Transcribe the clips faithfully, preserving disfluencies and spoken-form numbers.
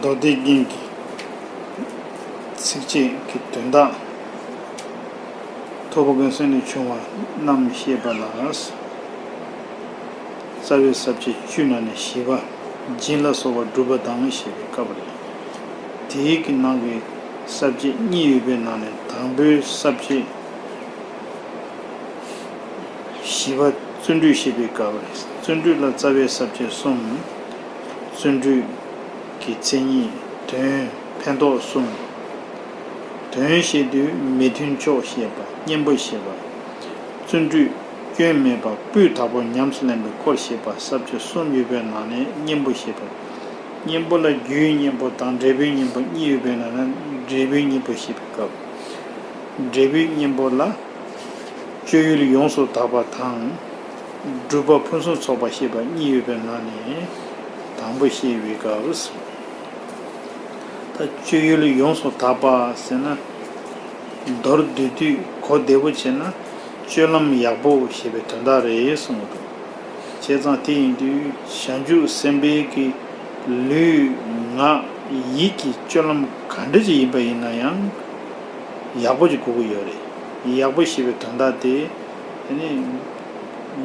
མདོ་སྡེ་རྒྱན་གྱི་ཚིགས་བཅད་ཀྱི་དོན་དག། ཐོབ་པ་དགོན་གསུམ་ནས་བྱུང་བ་རྣམས་བཤད་པ་ལ། རྩ་བའི་ས་བཅད་བཅུའི་ནང་ནས་བཞི་པ་སྦྱིན་ལ་སོགས་པ་སྒྲུབ་པ་དང་ཞེས་པའི་སྐབས་རེད། དེའི་གི་ནང་གི་ས་བཅད་གཉིས་ཡོད་པའི་ནང་ནས་དང་པོའི་ས་བཅད་བཞི་པ་བརྩོན་འགྲུས་བཤད་པའི་སྐབས་རེད། བརྩོན་འགྲུས་ལ་རྩ་བའི་ས་བཅད་གསུམ། བརྩོན་འགྲུས་ཀྱི་མཚན་ཉིད། དོན། ཕན་འདོགས་གསུམ། དོན་བཤད་དུས་མི་མཐུན་ཕྱོགས་བཤད་པ། གཉེན་པོ་བཤད་པ། བརྩོན་འགྲུས་སྐྱོན་མེད་པ་སྤུས་དག་པོ་ཉམས་སུ་ལེན་པའི་སྐོར་བཤད་པ། ས་བཅད་གསུམ་ཡོད་པའི་ནང་ནས་གཉེན་པོ་བཤད་པ། གཉེན་པོ་ལ་རྒྱུའི་གཉེན་པོ་དང་འབྲས་བུའི་གཉེན་པོ་གཉིས་ཡོད་པའི་ནང་ནས་འབྲས་བུའི་གཉེན་པོ་བཤད་པའི་སྐབས། འབྲས་བུའི་གཉེན་པོ་ལ་སྤྱོད་ཡུལ་ཡོངས་སུ་དག་པ་དང་། སྒྲུབ་པ་ཕུན་སུམ་ཚོགས་པ་ཞེས་པ་གཉིས་ཡོད་པའི་ནང་ནས་དང་པོ་བཤད་པའི་སྐབས། ད་སྤྱོད་ཡུལ་ཡོངས་སུ་དག་པ་ཟེར་ན། མདོར་བསྡུས་དུས་གོ་བདེ་པོ་བྱས་ན་སྤྱོད་ལམ་ཡག་པོ་ཞེས་པའི་དོན་དག་རེད་གསུངས་འདུག། བྱས་ཙང་དེ་ཡིན་དུས་བྱང་ཆུབ་སེམས་དཔའི་གི་ལུས་ངག་ཡིད་ཀྱི་སྤྱོད་ལམ་ག་འདྲ་ཅིག་ཡིན་པ་ཡིན་ན་ཡང་ཡག་པོ་ཅིག་དགོས་ཀྱི་ཡོད་རེད། ཡག་པོ་ཞེས་པའི་དོན་དག་དེ། དེ་ནི་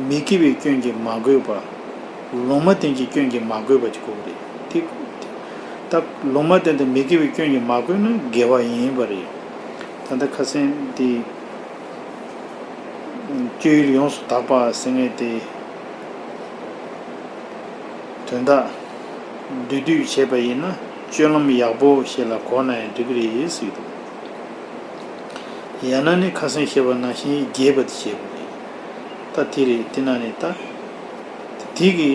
མི་དགེ་བའི་སྐྱོན་གྱིས་མ་གོས་པ། ལུང་མ་བསྟན་གྱི་སྐྱོན་གྱིས་མ་གོས་པ་ཅིག་དགོས་ཀྱི་རེད། དེ་ད་ལུང་མ་བསྟན་དེ་མི་དགེ་བའི་སྐྱོན་གྱིས་མ་གོས་ན་དགེ་བ་ཡིན་པ་རེད། ད་ལྟ་ཁ་སང་དེ། སྤྱོད་ཡུལ་ཡོངས་སུ་དག་པ་ཟེར་མཁན་དེ་དོན་དག་བསྡུས་བསྡུས་བྱས་པ་ཡིན་ན་སྤྱོད་ལམ་ཡག་པོ་ཞིག་ལ་གོ་ན་ཡང་འགྲིག་གི་རེད་ཟེར་གྱི་འདུག། ཡང་ན་ནི་ཁ་སང་བཤད་པ་ནང་བཞིན་རྒྱས་པ་དེ་བྱས་པ་རེད། ད་དེ་རེད། དེ་ན་ནི་ད་དེ་གི་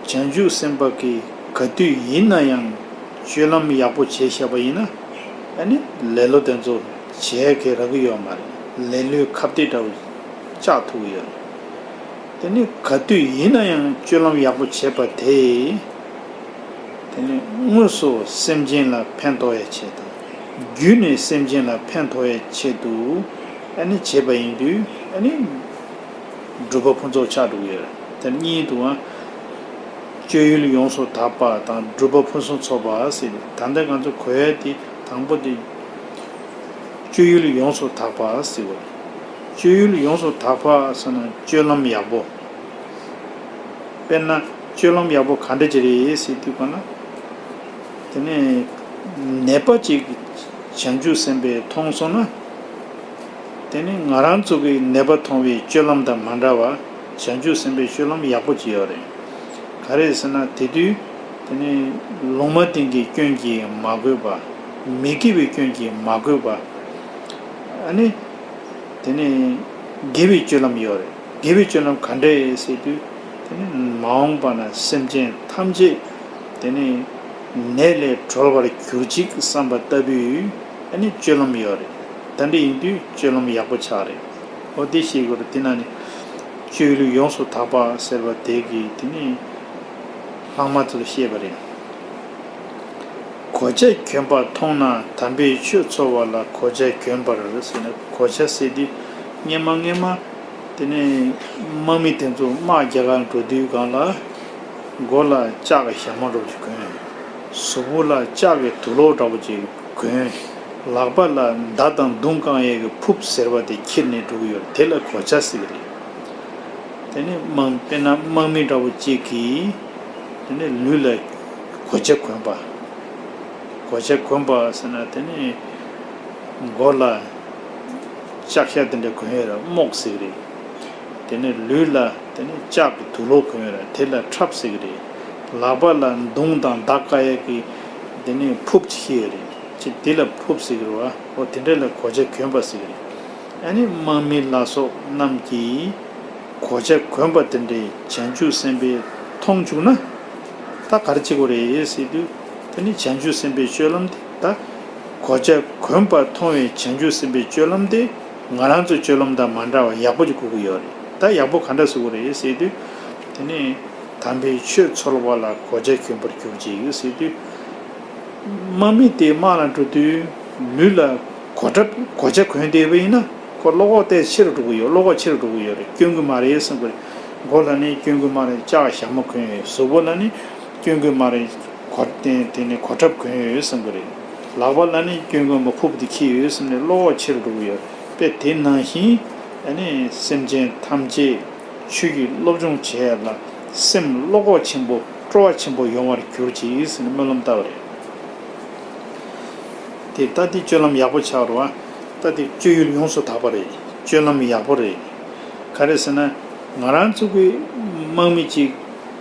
བྱང་ཆུབ་སེམས་དཔའ་གིས་ག་དུས་ཡིན་ན་ཡང་སྤྱོད་ལམ་ཡག་པོ་བྱས་བཞག་པ་ཡིན་ན། ཨ་ནི་ལེ་ལོ་དེ་ཚོ་བྱས་གི་རག་གི་ཡོད་མ་རེད། ལེ་ལོའི་ཁ་གཏད་འདྲ་བོ་བཅག་ཐུབ་ཀྱི་ཡོད་རེད། དེ་ནི་ག་དུས་ཡིན་ན་ཡང་སྤྱོད་ལམ་ཡག་པོ་བྱས་པ་དེ། དེ་ནི་དངོས་སུ་སེམས་ཅན་ལ་ཕན་ཐོགས་ཡའི་ཆེད་དང་། བརྒྱུད་ནས་སེམས་ཅན་ལ་ཕན་ཐོགས་ཡའི་ཆེད་དུ་ཨ་ནི་བྱས་པ་ཡིན་དུས་ཨ་ནི། སྒྲུབ་པ་ཕུན་ཚོགས་ཆགས་འགྲོ་གི་ཡོད་རེད། དེ་གཉིས་འདུག་ཨ། སྤྱོད་ཡུལ་ཡོངས་སུ་དག་པ་དང་སྒྲུབ་པ་ཕུན་སུམ་ཚོགས་པ་ཟེར་ཏེ། ད་ལྟ་ང་ཚོ་གོ་ཡ་དེ་དང་པོ་དེ་སྤྱོད་ཡུལ་ཡོངས་སུ་དག་པ་ཟེར་བ་རེད། སྤྱོད་ཡུལ་ཡོངས་སུ་དག་པ་ཟེར་ན་སྤྱོད་ལམ་ཡག་པོ། དཔེར་ན་སྤྱོད་ལམ་ཡག་པོ་ག་འདྲ་ཅིག་རེད་ཟེར་དུས་ག་ན། དེ་ནས་ནད་པ་ཅིག་བྱང་ཆུབ་སེམས་དཔས་མཐོང་སོང་ན། དེ་ནི་ང་རང་ཚོ་གི་ནད་པ་མཐོང་བའི་སྤྱོད་ལམ་དང་མ་འདྲ་བར་བྱང་ཆུབ་སེམས་དཔའི་སྤྱོད་ལམ་ཡག་པོ་ཅིག་ཡོད་རེད། ག་རེ་ཟེར་ན་དེ་དུས་དེ་ནི་ལུང་མ་བསྟན་གྱི་སྐྱོན་གྱིས་མ་གོས་པ། མི་དགེ་བའི་སྐྱོན་གྱིས་མ་གོས་པ། ཨ་ནི་དེ་ནི་དགེ་བའི་སྤྱོད་ལམ་ཡོད་རེད། དགེ་བའི་སྤྱོད་ལམ་ག་འདྲ་ཡིན་ཟེར་དུས། དེ་ནི་མ་འོངས་པ་ན་སེམས་ཅན་ཐམས་ཅད་དེ་ནི་ནད་ལས་གྲོལ་བར་གྱུར་ཅིག་བསམ་པ་ལྟ་བུའི་ཨ་ནི་སྤྱོད་ལམ་ཡོད་རེད། ད་འདྲ་ཡིན་དུས་སྤྱོད་ལམ་ཡག་པོ་ཆགས་རེད། འོ་དེ་ཤེས་དགོས་རེད། དེ་ན་ནི་སྤྱོད་ཡུལ་ཡོངས་སུ་དག་པ་ཟེར་བ་དེ་གི་དེ་ནི་ལྷག་མ་ཚོ་ལ་བཤད་པ་རེད། གོ་ཆ་གྱོན་པ་མཐོང་ན་དམ་པའི་ཆོས་འཚོལ་བ་ལ་གོ་ཆ་གྱོན་པར་ཟེར་ན། གོ་ཆ་ཟེར་དུས་སྔན་མ་སྔན་མ་དེ་ནས་དམག་མི་དེ་ཚོ་དམག་རྒྱག་གར་འགྲོ་དུས་སྒང་ལ་མགོ་ལ་ལྕགས་ཀྱི་ཞྭ་མོ་འདྲ་པོ་ཅིག་གོན། གཟུགས་པོ་ལ་ལྕགས་ཀྱི་དུག་ལོག་འདྲ་པོ་ཅིག་གོན། ལག་པ་ལ་མདའ་དང་མདུང་བཀང་ཡས་ཀྱི་ཕུབ་ཟེར་བ་དེ་འཁྱེར་ནས་འགྲོ་གི་ཡོད་རེད། དེ་ལ་གོ་ཆ་ཟེར་གི་རེད། དེ་ནས་དམག་དཔེར་ན་དམག་མི་འདྲ་པོ་གཅིག་གིས་དེ་ནས་ལུས་ལ་གོ་ཆ་གོན་པ། གོ་ཆ་གོན་པ་ཟེར་ན་དེ་ནས་མགོ་ལ་ལྕགས་ཞྭ་དེ་འདྲ་གོན་ཡོད་ར་རྨོག་ཟེར་གི་རེད། དེ་ནས་ལུས་ལ་དེ་ནས་ལྕགས་ཀྱི་དུག་ལོག་གོན་ཡོད་ར་དེ་ལ་ཁྲབ་ཟེར་གི་རེད། ལག་པ་ལ་མདུང་དང་མདའ་བཀག་ཡས་ཀྱི་དེ་ནས་ཕུབ་ཅིག་ཡོད་རེད། ཅེས་དེ་ལ་ཕུབ་ཟེར་གི་རེད་བ། འོ་དེ་འདྲ་ལ་གོ་ཆ་གྱོན་པ་ཟེར་གི་རེད། ཨ་ནི་དམག་མི་ལ་སོགས་རྣམས་ཀྱིས་གོ་ཆ་གོན་པ་དེ་འདྲའི་བྱང་ཆུབ་སེམས་དཔའ་མཐོང་བཅུག་ན། ད་ག་རེ་བྱེད་དགོས་རེད་ཟེར་དུས། དེ་ནི་བྱང་ཆུབ་སེམས་དཔའི་སྤྱོད་ལམ་དེ་ད། གོ་ཆ་གོན་པ་མཐོང་བའི་བྱང་ཆུབ་སེམས་དཔའི་སྤྱོད་ལམ་དེ་ང་རང་ཚོའི་སྤྱོད་ལམ་དང་མ་འདྲ་བ་ཡག་པོ་ཅིག་དགོས་ཀྱི་ཡོད་རེད། ད་ཡག་པོ་ག་འདྲ་བཟོ་དགོས་རེད་ཟེར་དུས། དེ་ནི། དམ་པའི་ཆོས་འཚོལ་བ་ལ་གོ་ཆ་གྱོན་པར་གྱུར་ཅིག་ཟེར་དུས། དམག་མི་དེ་དམག་ལ་འགྲོ་དུས་ལུས་ལ་གོ་ཁྲབ་གོ་ཆ་གོན་བསྡད་པ་ཡིན་ན་ཁོ་བློ་ཁོག་དེ་ཆེ་རུ་འགྲོ་གི་ཡོད། བློ་ཁོག་ཆེ་རུ་འགྲོ་གི་ཡོད་རེད། སྐྱོན་གི་མ་རེད་བསམ་གི་རེད། མགོ་ལ་ནི་སྐྱོན་གི་མ་རེད། ལྕགས་ཞྭ་མོ་གོན་ཡོད། གཟུགས་པོ་ལ་ནི་སྐྱོན་གི་མ་རེད། གོ་དེ་དེ་ནི་གོ་ཁྲབ་གོན་ཡོད་བསམ་གི་རེད། ལག་པ་ལ་ནི་སྐྱོན་ཀུན་པ་ཕུབ་དེ་འཁྱེར་ཡོད་བསམ་ནས་བློ་ཁོག་ཆེ་རུ་འགྲོ་གི་ཡོད་རེད། དཔེ་དེ་ནང་བཞིན་ཨ་ནི་སེམས་ཅན་ཐམས་ཅད་ཆོས་ཀྱི་སློབ་སྦྱོང་བྱེད་ཡ་ལ་སེམས་བློ་ཁོག་ཆེན་པོ་སྤྲོ་བ་ཆེན་པོ་ཡོང་བར་གྱུར་ཅིག་ཟེར་ནས་སྨོན་ལམ་བཏབ་པ་རེད། དེ་ལྟ་དེ་སྤྱོད་ལམ་ཡག་པོ་ཆགས་རོགས། ལྟ་དེ་སྤྱོད་ཡུལ་ཡོངས་སུ་དག་པ་རེད། སྤྱོད་ལམ་ཡག་པོ་རེད། ག་རེ་ཟེར་ན། ང་རང་ཚོ་གི་དམག་མི་གཅིག་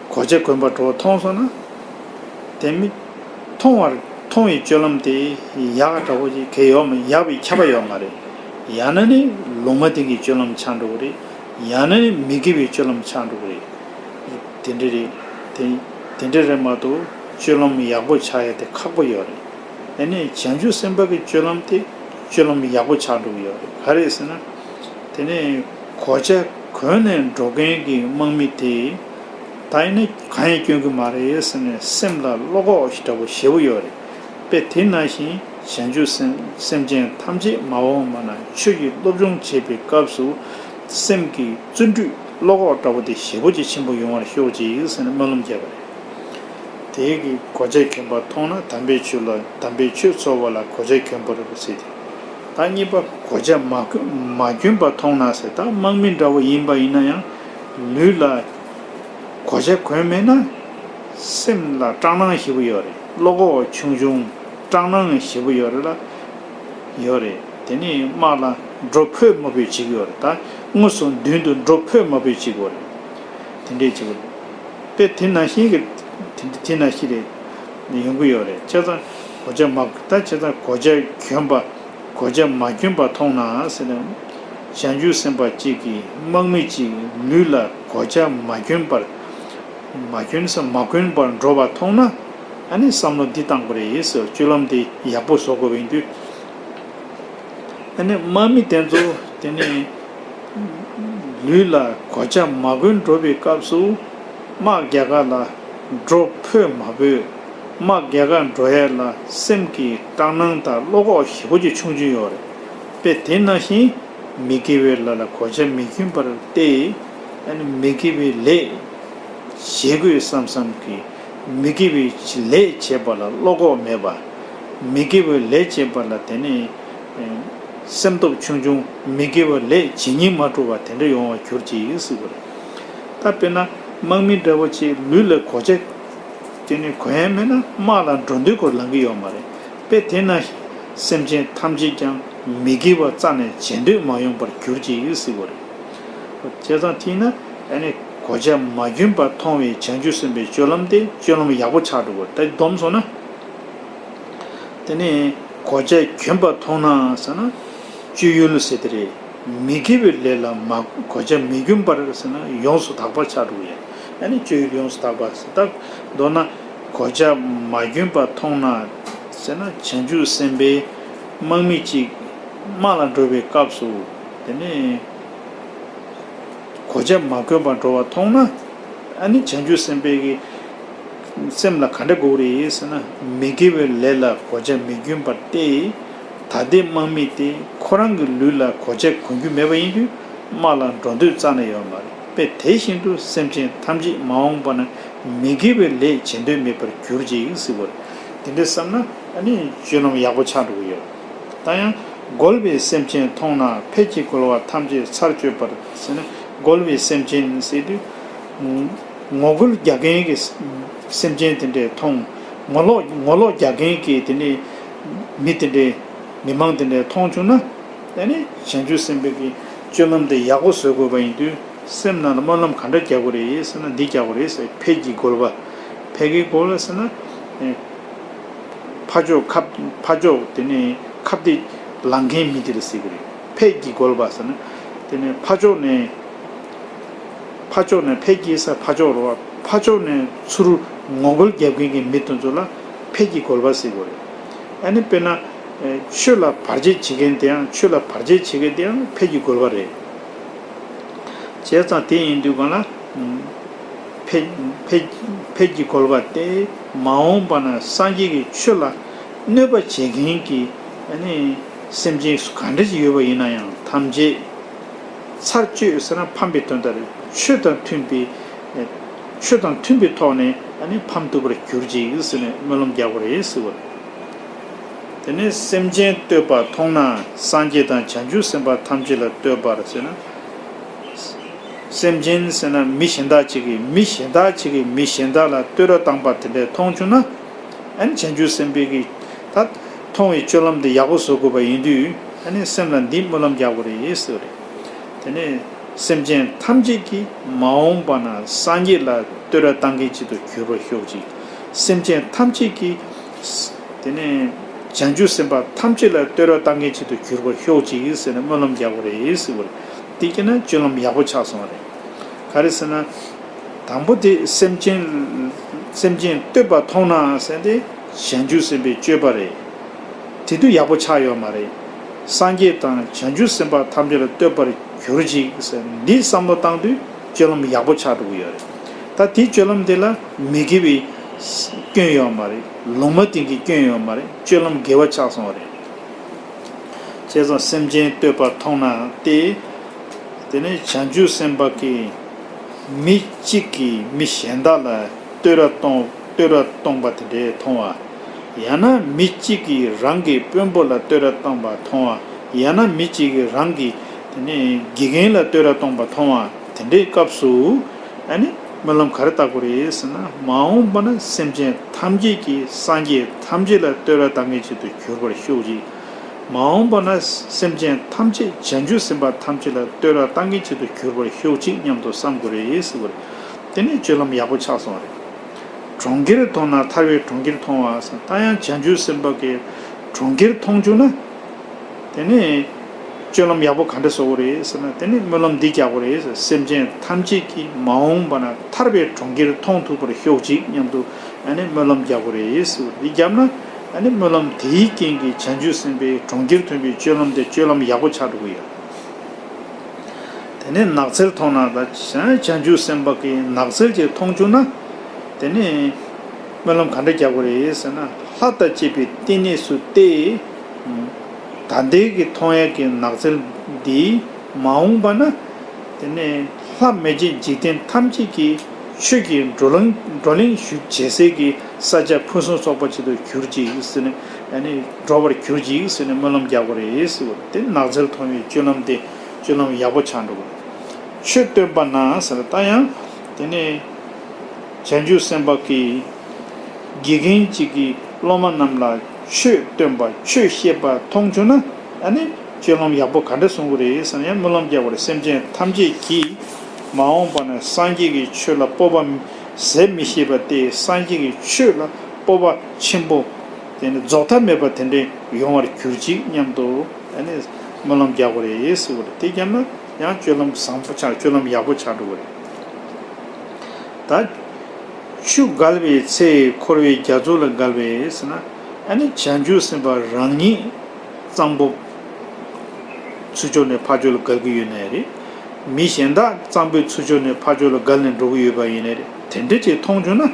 གོ་ཆ་གོན་པ་འདྲ་བོ་མཐོང་སོང་ན། དེ་མི་མཐོང་བར་མཐོང་བའི་སྤྱོད་ལམ་དེ་ཡག་འདྲ་བོ་ཅིག་གལ་ཡོད་མ་ཡག་པའི་ཁྱབ་པ་ཡོད་མ་རེད། ཡང་ན་ནི་ལུང་མ་བསྟན་གྱི་སྤྱོད་ལམ་ཆགས་འགྲོ་གི་རེད། ཡང་ན་ནི་མི་དགེ་བའི་སྤྱོད་ལམ་ཆགས་འགྲོ་གི་རེད། དེ་འདྲ་རེད། དེ་དེ་འདྲ་རེད་མ་གཏོགས་སྤྱོད་ལམ་ཡག་པོ་ཆགས་ཡ་དེ་ཁག་པོ་ཡོད་རེད། ཨ་ནི་བྱང་ཆུབ་སེམས་དཔའ་གི་སྤྱོད་ལམ་དེ་སྤྱོད་ལམ་ཡག་པོ་ཆགས་འགྲོ་གི་ཡོད་རེད། ག་རེ་ཟེར་ན། དེ་ནས་གོ་ཆ་གོན་ནས་འགྲོ་མཁན་གྱི་དམག་མི་དེ་ད་ཡིན་ན་གང་ཡང་སྐྱོན་གྱི་མ་རེད་ཟེར་ནས་སེམས་ལ་བློ་ཁོག་འདྲ་པོ་ཞེ་པོ་ཡོད་རེད། དཔེ་དེ་ནང་བཞིན་བྱང་ཆུབ་སེམས་སེམས་ཅན་ཐམས་ཅད་མ་འོངས་པ་ན་ཆོས་ཀྱི་སློབ་སྦྱོང་བྱེད་པའི་སྐབས་སུ་སེམས་ཀྱི་བརྩོན་འགྲུས་བློ་ཁོག་འདྲ་པོ་དེ་ཞེ་པོ་ཅིག་ཆེན་པོ་ཡོང་བར་ཤོག་ཅིག་ཟེར་ནས་སྨོན་ལམ་བརྒྱབ་པ་རེད། དེ་གི་གོ་ཆ་གྱོན་པ་མཐོང་ན་དམ་པའི་ཆོས་ལ་དམ་པའི་ཆོས་འཚོལ་བ་ལ་གོ་ཆ་གྱོན་པ་རེད་ཟེར་ཏེ། ད་གཉིས་པ་གོ་ཆ་མ་གྱོན་མ་གྱོན་པ་མཐོང་ན་ཟེར། ད་དམག་མི་འདྲ་བོ་ཡིན་པ་ཡིན་ན་ཡང་ལུས་ལ་གོ་ཆ་གོན་མེད་ན་སེམས་ལ་སྐྲག་སྣང་ཞེ་པོ་ཡོད་རེད། བློ་ཁོག་ཆུང་ཆུང་སྐྲག་སྣང་ཞེ་པོ་ཡོད་རེད་ལ། ཡོད་རེད། དེ་ནས་དམག་ལ་འགྲོ་ཕོད་མ་ཕོད་བྱེད་ཀྱི་ཡོད་རེད། ད་དངོས་སུ་མདུན་དུ་འགྲོ་ཕོད་མ་ཕོད་བྱེད་ཀྱི་ཡོད་རེད། དེ་འདྲས་བྱེད་ཀྱི་རེད། དཔེ་དེ་ནང་བཞིན་གྱི་དེ་དེ་ནང་བཞིན་རེད། ཡོང་གི་ཡོད་རེད། བྱས་ཙང་གོ་ཆ་མ་ད་བྱས་ཙང་གོ་ཆ་གྱོན་པ་གོ་ཆ་མ་གྱོན་པ་མཐོང་ན་ཟེར་ན། བྱང་ཆུབ་སེམས་དཔའ་གཅིག་གིས་དམག་མི་གཅིག་ལུས་ལ་གོ་ཆ་མ་གྱོན་པར་མ་གྱོན་ས་མ་གྱོན་པར་འགྲོ་བ་མཐོང་ན། ཨ་ནི་བསམ་བློ་འདི་བཏང་དགོས་རེད་ཟེར། སྤྱོད་ལམ་དེ་ཡག་པོ་བཟོ་དགོས་པ་ཡིན་དུས། ཨ་ནི་དམག་མི་དེ་ཚོ་དེ་ནས་ལུས་ལ་གོ་ཆ་མ་གོན་འགྲོ་བའི་སྐབས་སུ་དམག་རྒྱག་ག་ལ་འགྲོ་ཕོད་མ་ཕོད། དམག་རྒྱག་ག་འགྲོ་ཡས་ལ་སེམས་ཀྱི་སྐྲག་སྣང་དང་བློ་ཁོག་ཞེ་པོ་ཅིག་ཆུང་ཆུང་ཡོད་རེད། དཔེ་དེ་ནང་བཞིན་མི་དགེ་བའི་ལས་ལ་གོ་ཆ་མི་གྱོན་པར་ཏེ། ཨ་ནི་མི་དགེ་བའི་ལས་བྱེད་དགོས་བསམ་བསམ་གྱི་མི་དགེ་བའི་ལས་བྱེད་པ་ལ་བློ་ཁོག་མེད་པ། མི་དགེ་བའི་ལས་བྱེད་པ་ལ་དེ་ནི་སེམས་སྟོབས་ཆུང་ཆུང་། མི་དགེ་བའི་ལས་བྱེད་སྙིང་མ་འདོད་པ་དེ་འདྲ་ཡོང་བར་གྱུར་ཅིག་ཟེར་བ་རེད། ད་དཔེར་ན་དམག་མི་འདྲ་བོ་ཅིག་ལུས་ལ་གོ་ཆ་དེ་ནི་གོན་ཡ་མེད་ན་དམག་ལ་འགྲོ་འདོད་ཁོ་ལང་གི་ཡོད་མ་རེད། དཔེ་དེ་ན་སེམས་ཅན་ཐམས་ཅད་ཀྱང་མི་དགེ་བ་རྩ་ནས་བྱེད་འདོད་མ་ཡོང་བར་གྱུར་ཅིག་ཟེར་བ་རེད། བྱས་ཙང་དེས་ན་ཨ་ནི་གོ་ཆ་མ་གྱོན་པ་མཐོང་བའི་བྱང་ཆུབ་སེམས་དཔའི་སྤྱོད་ལམ་དེ་སྤྱོད་ལམ་ཡག་པོ་ཆགས་འགྲོ་གི་རེད། ད་སྡོམ་སོང་ན། དེ་ནས་གོ་ཆ་གྱོན་པ་མཐོང་ན་ཟེར་ན་སྤྱོད་ཡུལ་ཟེར་དེ་རེད། མི་དགེ་བའི་ལས་ལ་མ་གོ་ཆ་མི་གྱོན་པར་ཟེར་ན་ཡོངས་སུ་དག་པ་ཆགས་འགྲོ་གི་ཡ། ཨ་ནི་སྤྱོད་ཡུལ་ཡོངས་སུ་དག་པ་ཟེར། ད་མདོར་ན་གོ་ཆ་མ་གྱོན་པ་མཐོང་ན་ཟེར་ན་བྱང་ཆུབ་སེམས་དཔའི་དམག་མི་གཅིག་དམག་ལ་འགྲོ་བའི་སྐབས་སུ་དེ་ནས་གོ་ཆ་མ་གྱོན་པར་འགྲོ་བ་མཐོང་ན། ཨ་ནི་བྱང་ཆུབ་སེམས་དཔའི་གི་སེམས་ལ་ག་འདྲ་དགོས་རེད་ཟེར་ན། མི་དགེ་བའི་ལས་ལ་གོ་ཆ་མི་གྱོན་པར་ཏེ། ད་ལྟའི་དམག་མི་དེ་ཁོ་རང་གི་ལུས་ལ་གོ་ཆ་གོན་རྒྱུ་མེད་པ་ཡིན་དུས་དམག་ལ་འགྲོ་འདོད་རྩ་ནས་ཡོད་མ་རེད། དཔེ་དེ་བཞིན་དུ་སེམས་ཅན་ཐམས་ཅད་མ་འོངས་པ་ན་མི་དགེ་བའི་ལས་བྱེད་འདོད་མེད་པར་གྱུར་ཅིག་ཟེར་བ་རེད། དེ་འདྲ་བསམ་ན་ཨ་ནི་སྤྱོད་ལམ་ཡག་པོ་ཆགས་འགྲོ་གི་ཡོད། ད་ཡང་རྒོལ་བའི་སེམས་ཅན་མཐོང་ན་ཕས་ཀྱི་རྒོལ་བ་ཐམས་ཅད་ཚར་གཅོད་པར་ཟེར་ན། རྒོལ་བའི་སེམས་ཅན་ཟེར་དུས་ངོ་རྒོལ་རྒྱག་མཁན་གྱི་སེམས་ཅན་དེ་འདྲས་མཐོང་། ངོ་ལོག་ངོ་ལོག་རྒྱག་མཁན་གྱི་དེ་འདྲས་མི་དེ་འདྲས་མི་མང་དེ་འདྲས་མཐོང་བྱུང་ན། ཨ་ནི་བྱང་ཆུབ་སེམས་དཔའི་གི་སྤྱོད་ལམ་དེ་ཡག་པོ་བཟོ་དགོས་པ་ཡིན་དུས་སེམས་ནང་ལ་སྨོན་ལམ་ག་འདྲ་རྒྱག་དགོས་རེད་ཟེར་ན། འདི་རྒྱག་དགོས་རེད་ཟེར། ཕས་ཀྱི་རྒོལ་བ། ཕས་ཀྱི་རྒོལ་བ་ཟེར་ན། ཕ་ཕྱོགས་ཁ་ཕ་ཕྱོགས་དེ་ནས་ཁ་གཏད་ལངས་མཁན་མི་དེ་ལ་ཟེར་གི་རེད། ཕས་ཀྱི་རྒོལ་བ་ཟེར་ན། དེ་ནས་ཕ་ཕྱོགས་ནས་ཕ་ཕྱོགས་ནས་ཕས་ཀྱི་ཟེར་ཕ་ཕྱོགས་རེད་བ། ཕ་ཕྱོགས་ནས་ཚུར་ངོ་རྒོལ་རྒྱབ་མཁན་གྱི་མི་དེ་ཚོ་ལ་ཕས་ཀྱི་རྒོལ་བ་ཟེར་གི་རེད། ཨ་ནི་དཔེར་ན་ཆོས་ལ་བར་ཆད་བྱེད་མཁན་དེའང་ཆོས་ལ་བར་ཆད་བྱེད་མཁན་དེའང་ཕས་ཀྱི་རྒོལ་བ་རེད། བྱས་ཙང་དེ་ཡིན་དུས་གང་ལ། ཕས་ཕས་ཕས་ཀྱི་རྒོལ་བ་སྟེ། མ་འོངས་པ་ན་སངས་རྒྱས་ཀྱི་ཆོས་ལ་གནོད་པ་བྱེད་མཁན་གྱི་ཨ་ནི་སེམས་ཅན་སུ་ག་འདྲ་ཞིག་ཡོད་པ་ཡིན་ན་ཡང་ཐམས་ཅད་ཚར་གཅོད་ཟེར་ན་ཕམ་པའི་དོན་དག་རེད། ཆོས་དང་མཐུན་པའི་ཆོས་དང་མཐུན་པའི་ཐོག་ནས་ ཨ་ནི་ཕམ་ཐུབ་པར་གྱུར་ཅིག་ཟེར་ནས་སྨོན་ལམ་རྒྱག་དགོས་རེད་ཟེར་བ་རེད། དེ་ནས་སེམས་ཅན་བསྟོད་པ་མཐོང་ན་སངས་རྒྱས་དང་བྱང་ཆུབ་སེམས་དཔའ་ཐམས་ཅད་ལ་བསྟོད་པར་ཟེར་ན། སེམས་ཅན་ཟེར་ན་མི་གཞན་དག་ཅིག་གིས་མི་གཞན་དག་ཅིག་གིས་མི་གཞན་དག་ལ་བསྟོད་ར་བཏང་པ་དེ་འདྲས་མཐོང་བྱུང་ན། ཨ་ནི་བྱང་ཆུབ་སེམས་དཔའི་གི་ད་མཐོང་བའི་སྤྱོད་ལམ་དེ་ཡག་པོ་བཟོ་དགོས་པ་ཡིན་དུས། ཨ་ནི་སེམས་ལ་འདི་སྨོན་ལམ་རྒྱག་དགོས་རེད་ཟེར་བ་རེད། དེ་ནས་སེམས་ཅན་ཐམས་ཅད་ཀྱིས་མ་འོངས་པ་ན་སངས་རྒྱས་ལ་བསྟོད་ར་བཏང་མཁན་ཅིག་ཏུ་གྱུར་པར་ཤོག་ཅིག་སེམས་ཅན་ཐམས་ཅད་ཀྱིས། དེ་ནས་བྱང་ཆུབ་སེམས་དཔའ་ཐམས་ཅད་ལ་བསྟོད་ར་བཏང་མཁན་ཅིག་ཏུ་གྱུར་པར་ཤོག་ཅིག་ཟེར་ནས་སྨོན་ལམ་རྒྱག་དགོས་རེད་ཟེར་བ་རེད། དེ་བྱས་ན་སྤྱོད་ལམ་ཡག་པོ་ཆགས་སོང་བ་རེད། ག་རེ་ཟེར་ན། དང་པོ་དེ་སེམས་ཅན། སེམས་ཅན་བསྟོད་པ་མཐོང་ན་ཟེར་དེ་བྱང་ཆུབ་སེམས་དཔའི་སྤྱོད་པ་རེད། དེ་དུས་ཡག་པོ་ཆགས་ཡོད་མ་རེད། སངས་རྒྱས་དང་བྱང་ཆུབ་སེམས་དཔའ་ཐམས་ཅད་ལ་བསྟོད་པར་གྱུར་ཅིག་ཟེར་འདི་བསམ་བློ་བཏང་དུས་སྤྱོད་ལམ་ཡག་པོ་ཆགས་འགྲོ་གི་ཡོད་རེད། ད་དེའི་སྤྱོད་ལམ་དེ་ལ་མི་དགེ་བའི་སྐྱོན་ཡོད་མ་རེད། ལུང་མ་བསྟན་གྱི་སྐྱོན་ཡོད་མ་རེད། སྤྱོད་ལམ་དགེ་བ་ཆགས་སོང་བ་རེད། བྱས་ཙང་སེམས་ཅན་བསྟོད་པ་མཐོང་ན་སྟེ། དེ་ནས་བྱང་ཆུབ་སེམས་དཔའ་གིས་མི་གཅིག་གིས་མི་གཞན་དག་ལ་བསྟོད་ར་གཏོང་བསྟོད་ར་གཏོང་པ་དེ་འདྲའི་མཐོང་བ། ཡང་ན་མི་གཅིག་གིས་རང་གི་དཔོན་པོ་ལ་བསྟོད་ར་གཏོང་པ་མཐོང་བ། ཡང་ན་མི་གཅིག་གིས་རང་གི་དེ་ནས་དགེ་རྒན་ལ་བསྟོད་ར་གཏོང་པ་མཐོང་བ་དེ་འདྲའི་སྐབས་སུ། ཨ་ནི་སྨོན་ལམ་ག་རེ་བཏབ་དགོས་རེད་ཟེར་ན། མ་འོངས་པ་ན་སེམས་ཅན་ཐམས་ཅད་ཀྱིས་སངས་རྒྱས་ཐམས་ཅད་ལ་བསྟོད་ར་བཏང་མཁན་ཅིག་ཏུ་གྱུར་པར་ཤོག་ཅིག་མ་འོངས་པ་ན་སེམས་ཅན་ཐམས་ཅད་བྱང་ཆུབ་སེམས་དཔའ་ཐམས་ཅད་ལ་བསྟོད་ར་བཏང་མཁན་ཅིག་ཏུ་གྱུར་པར་ཤོག་ཅིག་སྙམ་དུ་བསམ་དགོས་རེད་ཟེར་བ་རེད། དེ་ནས་སྤྱོད་ལམ་ཡག་པོ་ཆགས་སོང་བ་རེད། གྲོང་ཁྱེར་མཐོང་ན་ཐར་པའི་གྲོང་ཁྱེར་མཐོང་བ་ཟེར། ད་ཡང་བྱང་ཆུབ་སེམས་དཔའ་གིས་གྲོང་ཁྱེར་མཐོང་བྱུང་ན། དེ་ནས་སྤྱོད་ལམ་ཡག་པོ་ག་འདྲ་བཟོ་དགོས་རེད་ཟེར་ན། དེ་ནས་སྨོན་ལམ་འདི་རྒྱག་དགོས་རེད་ཟེར། སེམས་ཅན་ཐམས་ཅད་ཀྱིས་མ་འོངས་པ་ན་ཐར་པའི་གྲོང་ཁྱེར་མཐོང་ཐུབ་པར་ཤོག་ཅིག་སྙམ་དུ་ཨ་ནི་སྨོན་ལམ་རྒྱག་དགོས་རེད་ཟེར། འདི་བརྒྱབ་ན་ཨ་ནི་སྨོན་ལམ་དེའི་རྐྱེན་གྱིས་བྱང་ཆུབ་སེམས་དཔའི་གྲོང་ཁྱེར་ཐོན་པའི་སྤྱོད་ལམ་དེ་སྤྱོད་ལམ་ཡག་པོ་ཆགས་འགྲོ་གི་ཡོད། དེ་ནས་ནགས་ཚལ་མཐོང་ན། ད་བྱང་ཆུབ་སེམས་དཔའ་གིས་ནགས་ཚལ་ཅིག་མཐོང་བྱུང་ན། དེ་ནས་སྨོན་ལམ་ག་འདྲ་རྒྱག་དགོས་རེད་ཟེར་ན། ལྷ་དང་བཅས་པའི་བསྟི་གནས་སུ་སྟེ། ད་ལྟའི་གི་མཐོང་ཡས་ཀྱི་ནགས་ཚལ་འདི་མ་འོངས་པ་ན། དེ་ནས་ལྷ་མི་འཇིག་འཇིག་རྟེན་ཐམས་ཅད་ཀྱི་ཆོས་ཀྱི་བགྲོ་གླེང་བགྲོ་གླེང་ཞུ་བྱེད་སའི་གི་ས་ཆ་ཕུན་སུམ་ཚོགས་པ་ཅིག་ཏུ་གྱུར་ཅིག་ཟེར་ནས། ཨ་ནི་འགྲོ་བར་གྱུར་ཅིག་ཟེར་ནས་སྨོན་ལམ་རྒྱག་དགོས་རེད་ཟེར་བ་དེ། ནགས་ཚལ་མཐོང་བའི་སྤྱོད་ལམ་དེ་སྤྱོད་ལམ་ཡག་པོ་ཆགས་འགྲོ་གི་རེད། ཆོས་སྟོན་པ་ན་ཟེར། ད་ཡང་དེ་ནས་བྱང་ཆུབ་སེམས་དཔའ་གིས་དགེ་རྒན་གཅིག་གིས་སློབ་མ་རྣམས་ལ་ཆོས་སྟོན་པ་ཆོས་བཤད་པ་མཐོང་བྱུང་ན། ཨ་ནི་སྤྱོད་ལམ་ཡག་པོ་ག་འདྲ་བཟུང་དགོས་རེད་ཟེར་ན། ཡང་སྨོན་ལམ་རྒྱག་དགོས་རེད། སེམས་ཅན་ཐམས་ཅད་ཀྱིས་མ་འོངས་པ་ན་སངས་རྒྱས་ཀྱི་ཆོས་ལ་སྤོབས་པ་ཟད་མི་ཤེས་པ་སྟེ། སངས་རྒྱས་ཀྱི་ཆོས་ལ་སྤོབས་པ་ཆེན་པོ་དེ་ནི་རྫོགས་མཐའ་མེད་པ་དེ་འདྲ་ཡོང་བར་གྱུར་ཅིག་སྙམ་དུ། ཨ་ནི་སྨོན་ལམ་རྒྱག་དགོས་རེད་ཟེར་བ་རེད། དེ་བརྒྱབ་ན་ཡང་སྤྱོད་ལམ་བཟང་པོ་ཆགས། སྤྱོད་ལམ་ཡག་པོ་ཆགས་འགྲོ་གི་རེད། ད་ཆུ་བརྒལ་བའི་ཚེ་འཁོར་བའི་རྒྱ་མཚོ་ལ་བརྒལ་བས་ཟེར་ན། ཨ་ནི་བྱང་ཆུབ་སེམས་དཔའ་རང་ཉིད་གཙང་པོ་ཚུར་ཕྱོགས་ནས་ཕར་ཕྱོགས་ལ་བརྒལ་གྱི་ཡོད་ནའི་རེད། མི་གཞན་དག་གཙང་པོའི་ཚུར་ཕྱོགས་ནས་ཕར་ཕྱོགས་ལ་བརྒལ་ནས་འགྲོ་གི་ཡོད་པ་ཡིན་ནའི་རེད། དེ་འདྲ་ཅིག་མཐོང་བྱུང་ན།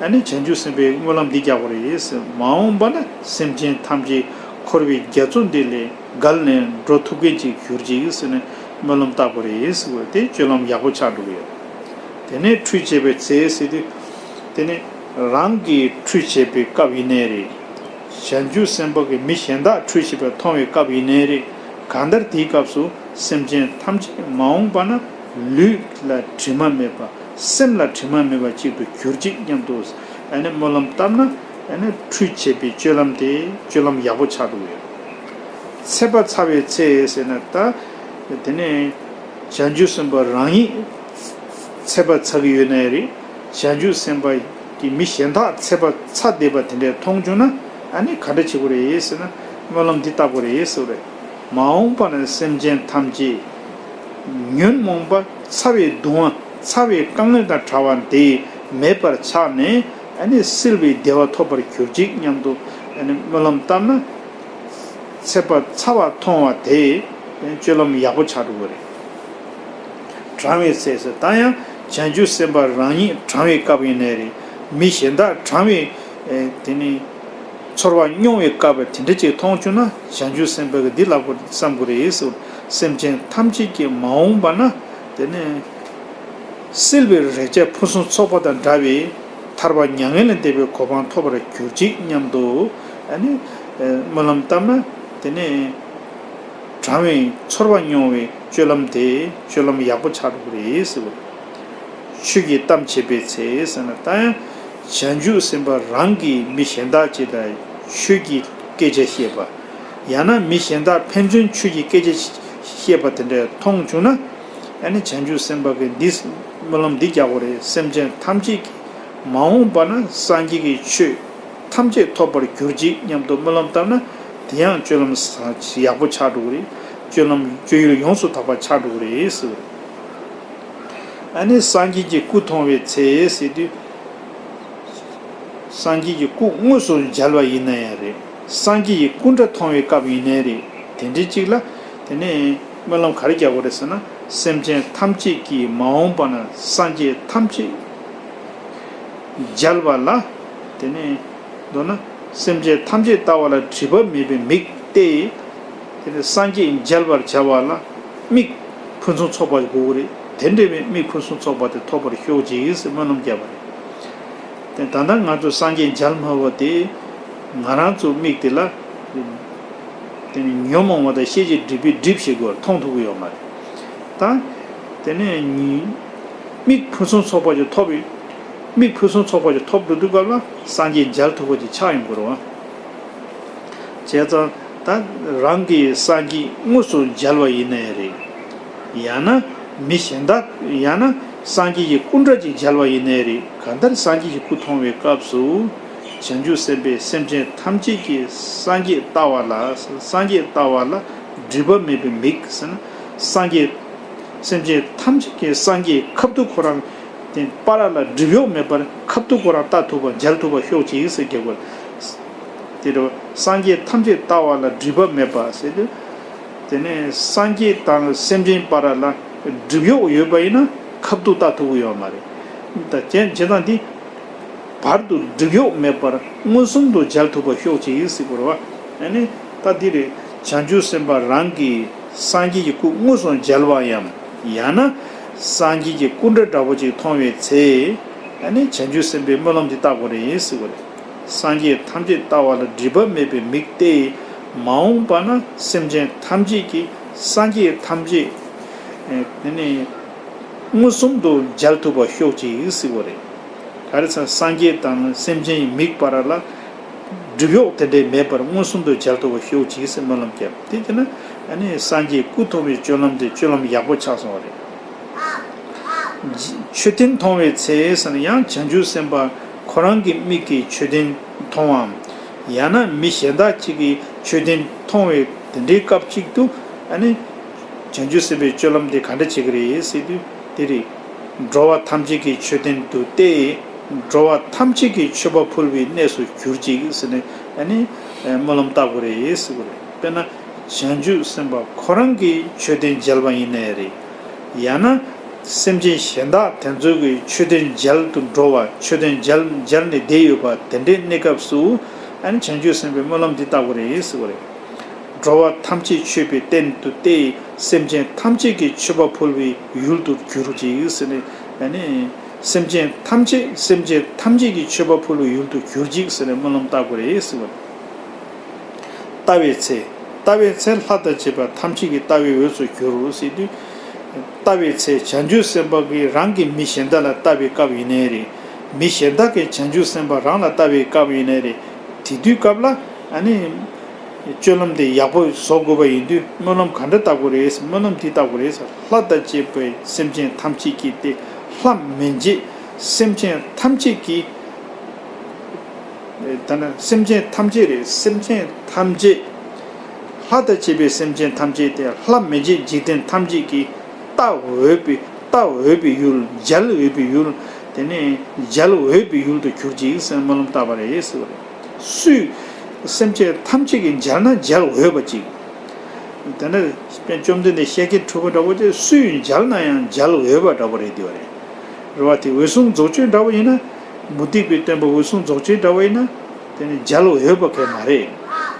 ཨ་ནི་བྱང་ཆུབ་སེམས་དཔའི་སྨོན་ལམ་འདི་རྒྱག་དགོས་རེད་ཟེར། མ་འོངས་པ་ན་སེམས་ཅན་ཐམས་ཅད་འཁོར་བའི་རྒྱ་མཚོ་འདི་ལས་བརྒལ་ནས་འགྲོ་ཐུབ་མཁན་ཅིག་གྱུར་ཅིག་ཟེར་ནས་སྨོན་ལམ་བཏབ་དགོས་རེད་ཟེར་བ་དེ་སྤྱོད་ལམ་ཡག་པོ་ཆགས་འགྲོ་གི་ཡོད། དེ་ནས་ཁྲུས་བྱེད་པའི་ཚེ་ཟེར་དུས། དེ་ནས་རང་གིས་ཁྲུས་བྱེད་པའི་སྐབས་ཡིན་ནའི་རེད། བྱང་ཆུབ་སེམས་དཔའ་གིས་མི་གཞན་དག་ཁྲུས་བྱེད་པ་མཐོང་བའི་སྐབས་ཡིན་ནའི་རེད། གང་ལྟར་དེའི་སྐབས་སུ་སེམས་ཅན་ཐམས་ཅད་མ་འོངས་པ་ན་ལུས་ལ་དྲི་མ་མེད་པ། སེམས་ལ་དྲི་མ་མེད་པ་ཅིག་ཏུ་གྱུར་ཅིག་སྙམ་དུ་ཨ་ནི་སྨོན་ལམ་བཏབ་ན། ཨ་ནི་ཁྲུས་བྱེད་པའི་སྤྱོད་ལམ་དེ་སྤྱོད་ལམ་ཡག་པོ་ཆགས་འགྲོ་གི་ཡོད། ཚད་པ་ཚ་བའི་ཚེ་ཟེར་ན། ད་དེ་ནས་བྱང་ཆུབ་སེམས་དཔའ་རང་ཉིད་ཚད་པ་ཚ་གི་ཡོད་ནའི་རེད། བྱང་ཆུབ་སེམས་དཔའ་གིས་མི་གཞན་དག་ཚད་པ་ཚ་བསྡད་པ་དེ་འདྲ་མཐོང་བྱུང་ན། ཨ་ནི་ག་འདྲ་བྱེད་དགོས་རེད་ཟེར་ན། སྨོན་ལམ་འདི་བཏབ་དགོས་རེད་ཟེར་བ་རེད། མ་འོངས་པ་ན་སེམས་ཅན་ཐམས་ཅད་ཉོན་མོངས་པ་ཚ་བའི་གདུང་བ་ཚ་བའི་དཀའ་ངལ་དང་བྲལ་བ་དེ་མེད་པར་ཆགས་ནས། ཨ་ནི་བསིལ་བའི་བདེ་བ་ཐོབ་པར་གྱུར་ཅིག་སྙམ་དུ་ཨ་ནི་སྨོན་ལམ་བཏབ་ན། ཚད་པ་ཚ་བ་མཐོང་བ་དེ་སྤྱོད་ལམ་ཡག་པོ་ཆགས་འགྲོ་གི་རེད། གྲང་བའི་ཚེ་ཟེར། ད་ཡང་བྱང་ཆུབ་སེམས་དཔའ་རང་ཉིད་གྲང་བའི་སྐབས་ཡིན་ནའི་རེད། མི་གཞན་དག་གྲང་བའི་ཨེ་དེ་ནི་ཚོར་བ་མྱོང་བའི་སྐབས་དེ་འདྲ་ཅིག་མཐོང་བྱུང་ན། བྱང་ཆུབ་སེམས་དཔའ་གིས་འདི་ལབ་དགོས་བསམ་དགོས་རེད་ཟེར། སེམས་ཅན་ཐམས་ཅད་ཀྱིས་མ་འོངས་པ་ན་དེ་ནི་བསིལ་བའི་རེག་བྱ་ཕུན་སུམ་ཚོགས་པ་དང་འདྲ་བའི་ ཐར་པ་མྱ་ངན་ལས་འདས་པའི་གོ་འཕང་ཐོབ་པར་གྱུར་ཅིག་སྙམ་དུ་ཨ་ནི་སྨོན་ལམ་བཏབ་ན། དེ་ནས་དྲང་བའི་ཚོར་བ་མྱོང་བའི་སྤྱོད་ལམ་དེ་སྤྱོད་ལམ་ཡག་པོ་ཆགས་འགྲོ་གི་རེད་ཟེར་བ། ཆོས་ཀྱི་གཏམ་བྱེད་པའི་ཚེ་ཟེར་ན། ད་ཡང་བྱང་ཆུབ་སེམས་དཔའ་རང་གིས་མི་གཞན་དག་ཅིག་ལ་ཆོས་ཀྱི་སྐད་ཆ་བཤད་པ། ཡང་ན་མི་གཞན་དག་ཕན་ཚུན་ཆོས་ཀྱི་སྐད་ཆ་བཤད་པ་དེ་འདྲ་མཐོང་བྱུང་ན། ཨ་ནི་བྱང་ཆུབ་སེམས་དཔའ་གིས་འདི་སྨོན་ལམ་འདི་རྒྱག་དགོས་རེད། སེམས་ཅན་ཐམས་ཅད་ཀྱིས་མ་འོངས་པ་ན་སངས་རྒྱས་ཀྱི་ཆོས་ཐམས་ཅད་ཐོབ་པར་གྱུར་ཅིག་སྙམ་དུ་སྨོན་ལམ་བཏབ་ན། དེ་ཡང་སྤྱོད་ལམ་ཡག་པོ་ཆགས་འགྲོ་གི་རེད། སྤྱོད་ལམ་སྤྱོད་ཡུལ་ཡོངས་སུ་དག་པ་ཆགས་འགྲོ་གི་རེད་ཟེར། ཨ་ནི་སངས་རྒྱས་ཀྱི་སྐུ་མཐོང་བའི་ཚེ་ཟེར་དུས། སངས་རྒྱས་ཀྱི་སྐུ་དངོས་སུ་མཇལ་བ་ཡིན་ན་ཡང་རེད། སངས་རྒྱས་ཀྱི་སྐུ་འདྲ་མཐོང་བའི་སྐབས་ཡིན་ནའི་རེད། དེ་འདྲའི་གཅིག་ལ་དེ་ནས་སྨོན་ལམ་ག་རེ་རྒྱག་དགོས་རེད་ཟེར་ན། སེམས་ཅན་ཐམས་ཅད་ཀྱིས་མ་འོངས་པ་ན་སངས་རྒྱས་ཐམས་ཅད་མཇལ་བ་ལ། དེ་ནས་མདོར་ན་སེམས་ཅན་ཐམས་ཅད་ལྟ་བ་ལ་སྒྲིབ་པ་མེད་པའི་མིག་སྟེ། དེ་ནས་སངས་རྒྱས་མཇལ་བར་བྱ་བ་ལ་མིག་ཕུན་སུམ་ཚོགས་པ་དགོས་ཀྱི་རེད། དེ་འདྲ་བའི་མིག་ཕུན་སུམ་ཚོགས་པ་དེ་ཐོབ་པར་ཤོག་ཅིག་ཟེར་སྨོན་ལམ་བརྒྱབ་པ་རེད། དེ་ད་ལྟ་ང་ཚོ་སངས་རྒྱས་མཇལ་སྨྲ་བ་དེ། ང་རང་ཚོ་མིག་དེ་ལ་དེ་ནི་ཉོན་མོངས་པ་དང་ཤེས་བྱའི་སྒྲིབ་པས་སྒྲིབ་བྱེད་དགོས། མཐོང་ཐུབ་ཀྱི་ཡོད་མ་རེད། ད་དེ་ནས་མིག་ཕུན་སུམ་ཚོགས་པ་ཅིག་ཐོབ་ཡོད། མིག་ཕུན་སུམ་ཚོགས་པ་ཅིག་ཐོབ་འགྲོ་དུས་སྐབས་ལ་སངས་རྒྱས་མཇལ་ཐུབ་པ་ཅིག་ཆགས་ཡོང་དགོས་རེད་བ། བྱས་ཙང་ད་རང་གིས་སངས་རྒྱས་དངོས་སུ་མཇལ་བ་ཡིན་ནའི་རེད། ཡང་ན་མི་གཞན་དག་ཡང་ན་སངས་རྒྱས་ཀྱི་སྐུ་འདྲ་ཅིག་མཇལ་བ་ཡིན་ནའི་རེད། གང་ལྟར་སངས་རྒྱས་ཀྱི་སྐུ་མཐོང་བའི་སྐབས་སུ། བྱང་ཆུབ་སེམས་དཔས་སེམས་ཅན་ཐམས་ཅད་ཀྱིས་སངས་རྒྱས་ལྟ་བ་ལ། སངས་རྒྱས་ལྟ་བ་ལ་སྒྲིབ་པ་མེད་པའི་མིག་ཟེར་ན། སངས་རྒྱས། སེམས་ཅན་ཐམས་ཅད་ཀྱིས་སངས་རྒྱས་ཁ་ཐུག་ཁོ་རང་དེ་བར་ལ་སྒྲིབ་གཡོགས་མེད་པར་ཁ་ཐུག་ཁོ་རང་ལྟ་ཐུབ་པ་མཇལ་ཐུབ་པ་ཤོག་ཅིག་ཟེར་རྒྱག་པ། དེ་འདྲ་སངས་རྒྱས་ཐམས་ཅད་ལྟ་བ་ལ་སྒྲིབ་པ་མེད་པ་ཟེར་དུས། དེ་ནས་སངས་རྒྱས་དང་སེམས་ཅན་བར་ལ་སྒྲིབ་གཡོགས་ཡོད་པ་ཡིན་ན་ཁ་ཐུག་ལྟ་ཐུབ་ཀྱི་ཡོད་མ་རེད། ད་བྱས་བྱས་ཙང་འདི་བར་དུ་སྒྲིབ་གཡོགས་མེད་པར་མངོན་སུམ་དུ་མཇལ་ཐུབ་པ་ཤོག་ཅིག་ཟེར་དགོས་རེད་བ། ཨ་ནི་ད་འདི་རེད། བྱང་ཆུབ་སེམས་དཔའ་རང་གིས་སངས་རྒྱས་ཀྱི་སྐུ་དངོས་སུ་མཇལ་བ་ཡང་། ཡང་ན་སངས་རྒྱས་ཀྱི་སྐུ་འདྲ་འདྲ་པོ་ཅིག་མཐོང་བའི་ཚེ། ཨ་ནི་བྱང་ཆུབ་སེམས་དཔའི་སྨོན་ལམ་འདི་བཏབ་དགོས་རེད་ཟེར་དགོས་རེད། སངས་རྒྱས་ཐམས་ཅད་ལྟ་བ་ལ་སྒྲིབ་པ་མེད་པའི་མིག་སྟེ། མ་འོངས་པ་ན་སེམས་ཅན་ཐམས་ཅད་ཀྱིས་སངས་རྒྱས་ཐམས་ཅད། ཨེ་དེ་ནས་མངོན་སུམ་དུ་མཇལ་ཐུབ་པ་ཤོག་ཅིག་ཟེར་དགོས་རེད། ག་རེ་ཟེར་ན་སངས་རྒྱས་དང་སེམས་ཅན་གྱི་མིག་བར་ལ་སྒྲིབ་གཡོགས་དེ་འདྲའི་མེད་པར་མངོན་སུམ་དུ་མཇལ་ཐུབ་པ་ཤོག་ཅིག་ཟེར་སྨོན་ལམ་བརྒྱབ། དེ་བྱས་ན་ཨ་ནི་སངས་རྒྱས་སྐུ་མཐོང་བའི་སྤྱོད་ལམ་དེ་སྤྱོད་ལམ་ཡག་པོ་ཆགས་སོང་བ་རེད། མཆོད་རྟེན་མཐོང་བའི་ཚེ་ཟེར་ན་ཡང་བྱང་ཆུབ་སེམས་དཔའ་ཁོ་རང་གི་མིག་གིས་མཆོད་རྟེན་མཐོང་བའམ། ཡང་ན་མི་གཞན་དག་ཅིག་གིས་མཆོད་རྟེན་མཐོང་བའི་དེ་འདྲའི་སྐབས་ཅིག་ཏུ། ཨ་ནི་བྱང་ཆུབ་སེམས་དཔའི་སྤྱོད་ལམ་དེ་ག་འདྲ་བྱེད་ཀྱི་རེད་ཟེར་དུས། དེ་རེད། འགྲོ་བ་ཐམས་ཅད་ཀྱི་མཆོད་རྟེན་དུ་སྟེ། འགྲོ་བ་ཐམས་ཅད་ཀྱི་མཆོད་པ་ཕུལ་བའི་གནས་སུ་གྱུར་ཅིག་ཟེར་ནས་ཨ་ནི་སྨོན་ལམ་བཏབ་དགོས་རེད་ཟེར་དགོས་རེད། དཔེར་ན་བྱང་ཆུབ་སེམས་དཔའ་ཁོ་རང་གིས་མཆོད་རྟེན་མཇལ་བ་ཡིན་ནའི་རེད། ཡང་ན་སེམས་ཅན་གཞན་དག་དེ་ཚོ་གིས་མཆོད་རྟེན་མཇལ་དུ་འགྲོ་བ། མཆོད་རྟེན་མཇལ་མཇལ་ནས་བསྡད་ཡོད་པ་དེ་འདྲའི་གནས་སྐབས་སུ། ཨ་ནི་བྱང་ཆུབ་སེམས་དཔའི་སྨོན་ལམ་འདི་བཏབ་དགོས་རེད་ཟེར་དགོས་རེད། འགྲོ་བ་ཐམས་ཅད་མཆོད་པའི་རྟེན་དུ་སྟེ། སེམས་ཅན་ཐམས་ཅད་ཀྱི་མཆོད་པ་ཕུལ་བའི་ཡུལ་དུ་གྱུར་ཅིག་ཟེར་ནས། ཨ་ནི་སེམས་ཅན་ཐམས་ཅད། སེམས་ཅན་ཐམས་ཅད་ཀྱི་མཆོད་པ་ཕུལ་བའི་ཡུལ་དུ་གྱུར་ཅིག་ཟེར་ནས་སྨོན་ལམ་བཏབ་དགོས་རེད་ཟེར་བ། ལྟ་བའི་ཚེ། ལྟ་བའི་ཚེ་ལྷ་དང་བཅས་པ་ཐམས་ཅད་ཀྱི་ལྟ་བའི་འོས་སུ་གྱུར་ཟེར་དུས། ལྟ་བའི་ཚེ་བྱང་ཆུབ་སེམས་དཔའ་གིས་རང་གིས་མི་གཞན་དག་ལ་ལྟ་བའི་སྐབས་ཡིན་ནའི་རེད། མི་གཞན་དག་གིས་བྱང་ཆུབ་སེམས་དཔའ་རང་ལ་ལྟ་བའི་སྐབས་ཡིན་ནའི་རེད། དེ་དུས་སྐབས་ལ་ཨ་ནི། སྤྱོད་ལམ་དེ་ཡག་པོ་བཟོ་དགོས་པ་ཡིན་དུས་སྨོན་ལམ་ག་འདྲ་བཏབ་དགོས་རེད། སྨོན་ལམ་དེ་བཏབ་དགོས་རེད། ལྷ་དང་བཅས་པའི་སེམས་ཅན་ཐམས་ཅད་ཀྱིས་ཏེ། ལྷ་མི་མཇེད་སེམས་ཅན་ཐམས་ཅད་ཀྱིས། ད་ནི་སེམས་ཅན་ཐམས་ཅད་རེད། སེམས་ཅན་ཐམས་ཅད། ལྷ་དང་བཅས་པའི་སེམས་ཅན་ཐམས་ཅད་དེ་ལྷ་མི་མཇེད་འཇིག་རྟེན་ཐམས་ཅད་ཀྱིས་ལྟ་འོས་པའི། ལྟ་འོས་པའི་ཡུལ། མཇལ་འོས་པའི་ཡུལ། དེ་ནས་མཇལ་འོས་པའི་ཡུལ་དུ་གྱུར་ཅིག་ཟེར་སྨོན་ལམ་བཏབ་པ་རེད་ཟེར་བ་རེད། སུས། སེམས་ཅན་ཐམས་ཅད་ཀྱིས་མཇལ་ན་མཇལ་འོས་པ་ཅིག། དེ་ནས་བཅོམ་ལྡན་འདས་ཤཱཀྱ་ཐུབ་པ་འདྲ་བོ་ཅིག་སུས་མཇལ་ན་ཡང་མཇལ་འོས་པ་འདྲ་བོ་རེད་དེ་བ་རེད། རེད་བ། དེ་འོད་སྲུང་རྫོགས་བྱེད་འདྲ་བོ་ཡིན་ན། མུ་སྟེགས་པའི་སྟོན་པ་འོད་སྲུང་རྫོགས་བྱེད་འདྲ་བོ་ཡིན་ན། དེ་ནི་མཇལ་འོས་པ་གང་མ་རེད།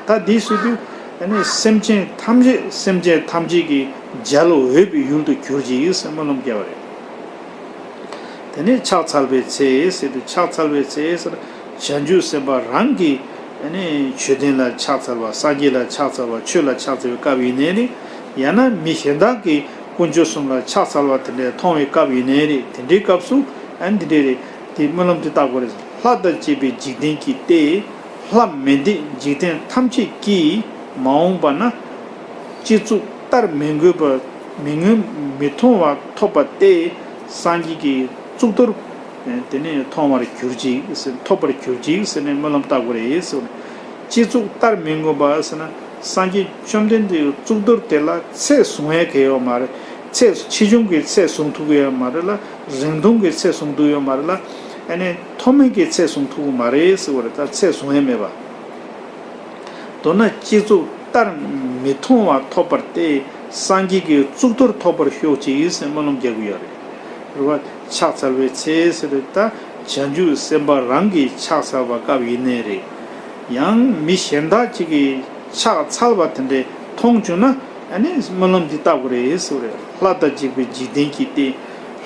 ད་འདི་སུ་དུས། ཨ་ནི་སེམས་ཅན་ཐམས་ཅད། སེམས་ཅན་ཐམས་ཅད་ཀྱིས་མཇལ་འོས་པའི་ཡུལ་དུ་གྱུར་ཅིག་ཟེར་སྨོན་ལམ་བརྒྱབ་པ་རེད། དེ་ནས་ཕྱག་འཚལ་བའི་ཚེ་ཟེར་དུས། ཕྱག་འཚལ་བའི་ཚེ་ཟེར་ན་བྱང་ཆུབ་སེམས་དཔའ་རང་གི་ཨ་ནི་མཆོད་རྟེན་ལ་ཕྱག་འཚལ་བ། སངས་རྒྱས་ལ་ཕྱག་འཚལ་བ། ཆོས་ལ་ཕྱག་འཚལ་བའི་སྐབས་ཡིན་ནའི་རེད། ཡང་ན་མི་གཞན་དག་གིས་དཀོན་མཆོག་གསུམ་ལ་ཕྱག་འཚལ་བ་དེ་འདྲ་མཐོང་བའི་སྐབས་ཡིན་ནའི་རེད། དེ་འདྲའི་སྐབས་སུ་ཨ་ནི་འདི་འདྲ་རེད། དེ་སྨོན་ལམ་འདི་བཏབ་དགོས་རེད། ལྷ་དང་བཅས་པའི་འཇིག་རྟེན་གྱི་སྟེང་། ལྷ་མི་འདས་འཇིག་རྟེན་ཐམས་ཅད་ཀྱིས། མ་འོངས་པ་ན་སྤྱི་གཙུག་བལྟར་མི་འགུལ་བ། མི་མངོན་མི་མཐོང་བ་ཐོབ་པ་སྟེ། སངས་རྒྱས་ཀྱི་གཙུག་ཏོར་དེ་ནས་མཐོང་བར་གྱུར་ཅིག་ཟེར། ཐོབ་པར་གྱུར་ཅིག་ཟེར་ནས་སྨོན་ལམ་བཏབ་དགོས་རེད་ཟེར། སྤྱི་གཙུག་བལྟར་མི་འགུལ་བ་ཟེར་ན། སངས་རྒྱས་བཅོམ་ལྡན་འདས་ཀྱི་གཙུག་ཏོར་དེ་ལ་ཚད་བཟུང་ཡས་གང་ཡོད་མ་རེད། ཚད་ཆེ་ཆུང་གི་ཚད་བཟུང་ཐུབ་ཀྱི་ཡོད་མ་རེད་ལ། རིང་ཐུང་གི་ཚད་བཟུང་ཐུབ་ཡོད་མ་རེད་ལ། ཨ་ནི་མཐོ་དམན་གྱི་ཚད་བཟུང་ཐུབ་ཀྱི་མ་རེད་ཟེར་བ་རེད། ད་ཚད་བཟུང་ཡས་མེད་པ། མདོར་ན་སྤྱི་གཙུག་བལྟར་མི་མཐོང་བ་ཐོབ་པ་སྟེ། སངས་རྒྱས་ཀྱི་གཙུག་ཏོར་ཐོབ་པར་ཤོག་ཅིག་ཟེར་སྨོན་ལམ་རྒྱག་གི་ཡོད་རེད། རེད་བ། ཕྱག་འཚལ་བའི་ཚེ་ཟེར་དུས་ད་བྱང་ཆུབ་སེམས་དཔའ་རང་གིས་ཕྱག་འཚལ་བ་སྐབས་ཡིན་ནའི་རེད། ཡང་མི་གཞན་དག་ཅིག་གིས་ཕྱག་འཚལ་བ་དེ་འདྲ་མཐོང་བྱུང་ན། ཨ་ནི་སྨོན་ལམ་འདི་བཏབ་དགོས་རེད་ཟེར་བ་རེད། ལྷ་དང་འཇིག་པའི་འཇིག་རྟེན་གྱི་སྟེང་།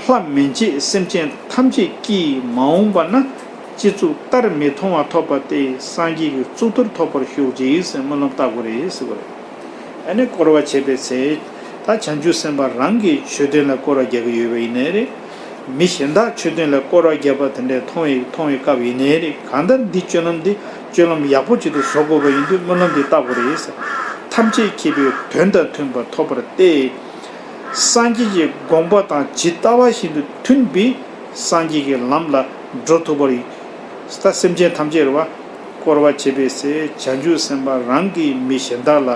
ལྷ་མི་མཇེད་སེམས་ཅན་ཐམས་ཅད་ཀྱིས། མ་འོངས་པ་ན་སྤྱི་གཙུག་བལྟར་མི་མཐོང་བ་ཐོབ་པ་སྟེ། སངས་རྒྱས་ཀྱི་གཙུག་ཏོར་ཐོབ་པར་ཤོག་ཅིག་ཟེར་སྨོན་ལམ་བཏབ་དགོས་རེད་ཟེར་བ་རེད། ཨ་ནི་བསྐོར་བ་བྱེད་པའི་ཚེ། ད་བྱང་ཆུབ་སེམས་དཔའ་རང་གི་མཆོད་རྟེན་ལ་བསྐོར་བ་རྒྱག་གི་ཡོད་པ་ཡིན་ནའི་རེད། མི་གཞན་དག་མཆོད་རྟེན་ལ་བསྐོར་བ་བརྒྱབ་པ་དེ་འདྲའི་མཐོང་བའི་མཐོང་བའི་སྐབས་ཡིན་ནའི་རེད། གང་ལྟར་འདི་སྤྱོད་ལམ་འདི་སྤྱོད་ལམ་ཡག་པོ་ཅིག་ཏུ་བཟོ་དགོས་པ་ཡིན་དུས་སྨོན་ལམ་འདི་བཏབ་དགོས་རེད་ཟེར། ཐམས་ཅད་མཁྱེན་པའི་དོན་དང་མཐུན་པར་ཐོབ་པར་ཏེ། སངས་རྒྱས་ཀྱི་དགོངས་པ་དང་ཇི་ལྟ་བ་བཞིན་དུ་མཐུན་པའི་སངས་རྒྱས་ཀྱི་ལམ་ལ་འགྲོ་ཐུབ་པར། ད་སེམས་ཅན་ཐམས་ཅད་རེད་བ། བསྐོར་བ་བྱེད་པའི་ཚེ། བྱང་ཆུབ་སེམས་དཔའ་རང་གིས་མི་གཞན་དག་ལ།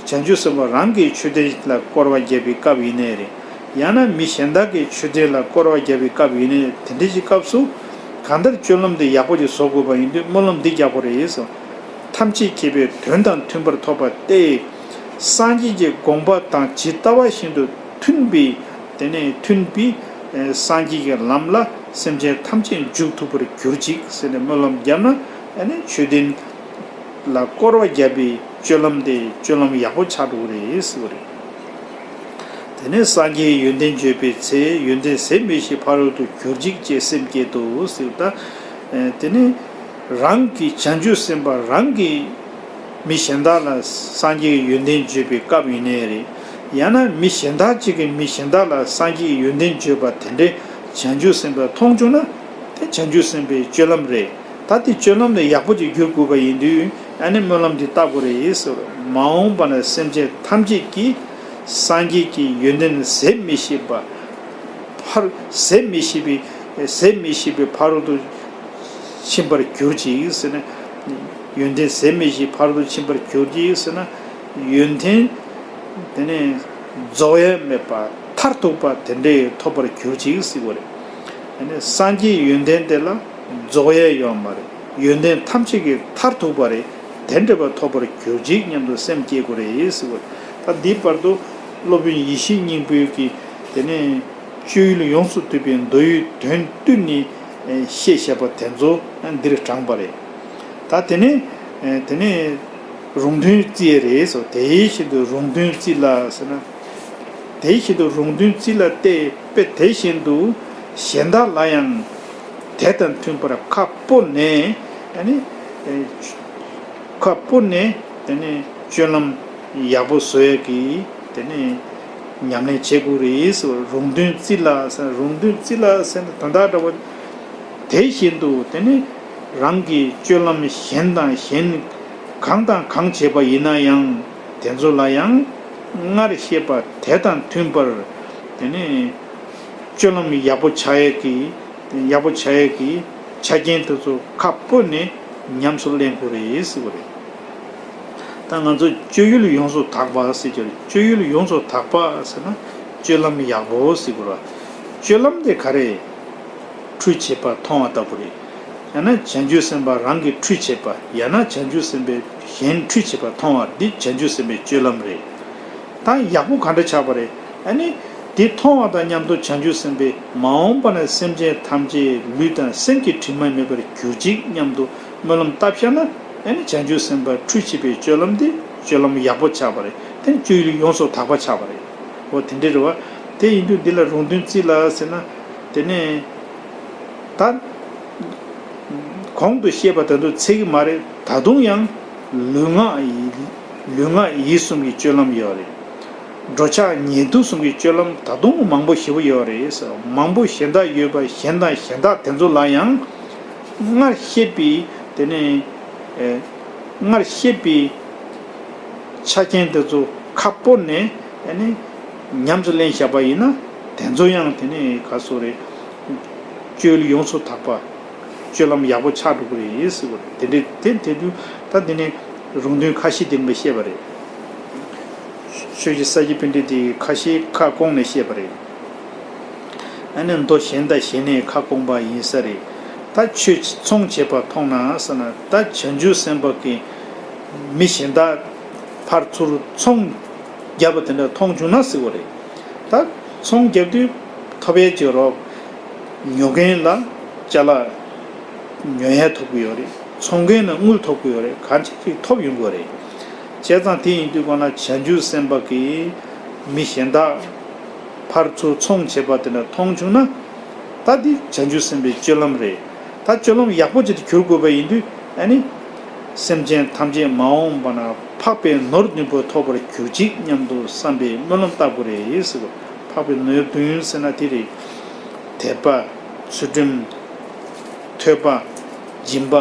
བྱང་ཆུབ་སེམས་དཔའ་རང་གི་མཆོད་རྟེན་ལ་བསྐོར་བ་བརྒྱབ་པའི་སྐབས་ཡིན་ནའི་རེད། ཡང་ན་མི་གཞན་དག་གི་མཆོད་རྟེན་ལ་བསྐོར་བ་བརྒྱབ་པའི་སྐབས་ཡིན་ནའི། དེ་འདྲ་ཞིག་སྐབས་སུ་གང་ལྟར་སྤྱོད་ལམ་དེ་ཡག་པོ་ཞིག་བཟོ་དགོས་པ་ཡིན་དུས་སྨོན་ལམ་འདི་རྒྱག་དགོས་རེད་ཟེར། ཐམས་ཅད་མཁྱེན་པའི་དོན་དང་མཐུན་པར་ཐོབ་པ་སྟེ། སངས་རྒྱས་ཀྱི་དགོངས་པ་དང་ཇི་ལྟ་བ་བཞིན་དུ་མཐུན་པའི། དེ་ནས་མཐུན་པའི་སངས་རྒྱས་ཀྱི་ལམ་ལ་སེམས་ཅན་ཐམས་ཅད་འཇུག་ཐུབ་པར་གྱུར་ཅིག་ཟེར་ནས་སྨོན་ལམ་བརྒྱབ་ན། ཨ་ནི་མཆོད་རྟེན་ལ་བསྐོར་བ་བརྒྱབ་པའི་སྤྱོད་ལམ་དེ་སྤྱོད་ལམ་ཡག་པོ་ཆགས་འགྲོ་གི་རེད་ཟེར་བ་རེད། དེ་ནས་སངས་རྒྱས་ཡོན་ཏན་བརྗོད་པའི་ཚེ། ཡོན་ཏན་ཟད་མི་ཤེས་ཕ་རོལ་ཏུ་གྱུར་ཅིག་ཅེས་སེམས་བསྐྱེད་དོ་ཟེར། ད་དེ་ནས་རང་གི་བྱང་ཆུབ་སེམས་དཔའ་རང་གིས་མི་གཞན་དག་ལ་སངས་རྒྱས་ཀྱི་ཡོན་ཏན་བརྗོད་པའི་སྐབས་ཡིན་ནའི་རེད། ཡང་ན་མི་གཞན་དག་ཅིག་གིས་མི་གཞན་དག་ལ་སངས་རྒྱས་ཀྱི་ཡོན་ཏན་བརྗོད་པ་དེ་འདྲའི་བྱང་ཆུབ་སེམས་དཔའ་མཐོང་བྱུང་ན། དེ་བྱང་ཆུབ་སེམས་དཔའི་སྤྱོད་ལམ་རེད། ད་དེ་སྤྱོད་ལམ་ལ་ཡག་པོ་ཅིག་འགྱུར་དགོས་པ་ཡིན་དུས། ཨ་ནི་སྨོན་ལམ་འདི་བཏབ་དགོས་རེད་ཟེར། མ་འོངས་པ་ན་སེམས་ཅན་ཐམས་ཅད་ཀྱིས་སངས་རྒྱས་ཀྱི་ཡོན་ཏན་ཟད་མི་ཤེས་པ། ཕར་ཟད་མི་ཤེས་པའི་ཟད་མི་ཤེས་པའི་ཕ་རོལ་ཏུ་ཕྱིན་པར་གྱུར་ཅིག་ཟེར་ན། ཡོན་ཏན་ཟད་མི་ཤེས་ཕ་རོལ་ཏུ་ཕྱིན་པར་གྱུར་ཅིག་ཟེར་ན། ཡོན་ཏན་དེ་ནས་རྫོགས་ཡས་མེད་པ་མཐར་ཐུག་པ་དེ་འདྲའི་ཐོབ་པར་གྱུར་ཅིག་ཟེར་བ་རེད། དེ་ནས་སངས་རྒྱས་ཡོན་ཏན་དེ་ལ་རྫོགས་ཡས་ཡོད་མ་རེད། ཡོན་ཏན་ཐམས་ཅད་ཀྱི་མཐར་ཐུག་པ་རེད། དེ་འདྲ་བ་ཐོབ་པར་གྱུར་ཅིག་སྙམ་དུ་སེམས་བསྐྱེད་དགོས་རེད་ཟེར་བ་རེད། ད་འདིའི་བར་དུ་སློབ་དཔོན་ཡེ་ཤེས་སྙིང་པོའི་གི་དེ་ནས་སྤྱོད་ཡུལ་ཡོངས་སུ་གཏོད་པའི་མདོ་ཡི་དོན་བསྡུས་ནས་བཤད་བཞག་པ་དེ་ཚོ་འདིར་དྲངས་པ་རེད། ད་དེ་ནས་དེ་ནས་རུང་དོན་བརྩི་ཡས་རེད་སོ། དེ་བཞིན་དུ་རུང་དོན་བརྩི་ལ་ཟེར་ན། དེ་བཞིན་དུ་རུང་དོན་བརྩི་ལ་སྟེ། དཔེ་དེ་བཞིན་དུ་གཞན་དག་ལ་ཡང་དེ་དང་མཐུན་པར་ཁ་སྤོ་ནས། ཨ་ནི་ཁ་སྤོ་ནས་དེ་ནས་སྤྱོད་ལམ་ཡག་པོ་བཟོ་ཡས་ཀྱི་དེ་ནས་ཉམས་ལེན་བྱེད་དགོས་རེད་ཟེར། རུང་དོན་བརྩི་ལ་ཟེར། རུང་དོན་བརྩི་ལ་ཟེར་ན་དོན་དག་འདྲ་བོ། དེ་བཞིན་དུ་དེ་ནི་རང་གི་སྤྱོད་ལམ་གཞན་དང་གཞན་གང་དང་གང་བྱེད་པ་ཡིན་ན་ཡང་། དེ་ཚོ་ལ་ཡང་སྔར་བཤད་པ་དེ་དང་མཐུན་པར་དེ་ནི་སྤྱོད་ལམ་ཡག་པོ་ཆགས་ཡས་ཀྱི། ཡག་པོ་ཆགས་ཡས་ཀྱི་ཆ་རྐྱེན་དེ་ཚོ་ཁ་སྤོ་ནས་ཉམས་སུ་ལེན་དགོས་རེད་ཟེར་བ་རེད། ད་ང་ཚོ་སྤྱོད་ཡུལ་ཡོངས་སུ་དག་པ་ཟེར་གྱི་རེད། སྤྱོད་ཡུལ་ཡོངས་སུ་དག་པ་ཟེར་ན་སྤྱོད་ལམ་ཡག་པོ་ཟེར་དགོས་རེད། སྤྱོད་ལམ་དེ་ག་རེ། ཁྲུས་བྱེད་པ་མཐོང་བ་ལྟ་བུ་རེད། ཡང་ན་བྱང་ཆུབ་སེམས་དཔའ་རང་གིས་ཁྲུས་བྱེད་པ། ཡང་ན་བྱང་ཆུབ་སེམས་དཔའི་གཞན་ཁྲུས་བྱེད་པ་མཐོང་བ་འདི་བྱང་ཆུབ་སེམས་དཔའི་སྤྱོད་ལམ་རེད། ད་ཡག་པོ་ག་འདྲ་ཆགས་པ་རེད། ཨ་ནི་དེ་མཐོང་བ་དང་མཉམ་དུ་བྱང་ཆུབ་སེམས་དཔའི་མ་འོངས་པ་ན་སེམས་ཅན་ཐམས་ཅད་ལུས་དང་སེམས་ཀྱི་དྲི་མ་མེད་པར་གྱུར་ཅིག་སྙམ་དུ་སྨོན་ལམ་བཏབ་བཞག་ན། ཨ་ནི་བྱང་ཆུབ་སེམས་དཔའ་ཁྲུས་བྱེད་པའི་སྤྱོད་ལམ་དེ་སྤྱོད་ལམ་ཡག་པོ་ཆགས་པ་རེད། དེ་སྤྱོད་ཡུལ་ཡོངས་སུ་དག་པ་ཆགས་པ་རེད། འོ་དེ་འདྲ་རེད་བ། དེ་ཡིན་དུས་འདི་ལ་རུང་དོན་བརྩི་ལ་ཟེར་ན། དེ་ནས་ད་གོང་དུ་བཤད་པ་དེ་ཚོ་ཚད་ཀྱི་མ་རེད། ད་དུང་ཡང་ལུས་ངག་ཡིད་ལུས་ངག་ཡིད་གསུམ་གྱི་སྤྱོད་ལམ་ཡོད་རེད། འགྲོ་འཆག་ཉལ་འདུག་གསུམ་གྱི་སྤྱོད་ལམ་ད་དུང་མང་པོ་ཞེ་པོ་ཡོད་རེད། མང་པོ་གཞན་དག་ཡོད་པ་གཞན་དང་གཞན་དག་དེ་ཚོ་ལ་ཡང་སྔར་བཤད་པའི་དེ་ནས་ཨེ་སྔར་བཤད་པའི་ཆ་རྐྱེན་དེ་ཚོ་ཁ་སྤོ་ནས་ཨ་ནི་ཉམས་སུ་ལེན་བཞག་པ་ཡིན་ན། དེ་ཚོ་ཡང་དེ་ནས་ག་སོ་རེད། སྤྱོད་ཡོངས་སུ་དག་པ། སྤྱོད་ལམ་ཡག་པོ་ཆགས་འགྲོ་གི་རེད་ཟེར་བ་རེད། དེ་འདྲའི་དེ་དེ་དུས་ད་དེ་ནས་རུང་དོན་ཁ་ཤས་དེ་འདྲ་བཤད་པ་རེད། ཆོས་རྗེ་ས་སྐྱ་པཎྜི་ཏས་ཁ་ཤས་ཁ་སྐོང་ནས་བཤད་པ་རེད། ཨ་ནི་མདོ་གཞན་དང་གཞན་ནས་ཁ་སྐོང་པ་ཡིན་ས་རེད། ད་ཆོས་ཚོང་བྱེད་པ་མཐོང་ན་ཟེར་ན། ད་བྱང་ཆུབ་སེམས་དཔའ་གིས་མི་གཞན་དག་ཕར་ཚུར་ཚོང་རྒྱབ་པ་དེ་འདྲ་མཐོང་བྱུང་ན་ཟེར་བ་རེད། ད་ཚོང་རྒྱབ་དུས་ཐོབ་ཡས་ཀྱི་རོགས་ཉོ་མཁན་ལ་ཅ་ལག་ཉོ་ཡས་ཐོབ་ཀྱི་ཡོད་རེད། ཚོང་མཁན་ལ་དངུལ་ཐོབ་ཀྱི་ཡོད་རེད། གང་ཅི་ཅིག་ཐོབ་ཡོང་གི་ཡོད་རེད། བྱས་ཙང་དེ་ཡིན་དུས་གང་ལ་བྱང་ཆུབ་སེམས་དཔའ་གིས་མི་གཞན་དག་ཕར་ཚུར་ཚོང་བྱེད་པ་དེ་འདྲ་མཐོང་བྱུང་ན། ད་འདི་བྱང་ཆུབ་སེམས་དཔའི་སྤྱོད་ལམ་རེད། ད་སྤྱོད་ལམ་ཡག་པོ་ཅིག་ཏུ་གྱུར་དགོས་པ་ཡིན་དུས་ཨ་ནི། སེམས་ཅན་ཐམས་ཅད་མ་འོངས་པ་ན་འཕགས་པའི་ནོར་བདུན་པོ་ཐོབ་པར་གྱུར་ཅིག་སྙམ་དུ་བསམ་པའི་སྨོན་ལམ་བཏབ་དགོས་རེད་ཟེར་གོ། འཕགས་པའི་ནོར་བདུན་ཟེར་ན་དེ་རེད། དད་པ། ཚུལ་ཁྲིམས། ཐོས་པ། སྦྱིན་པ།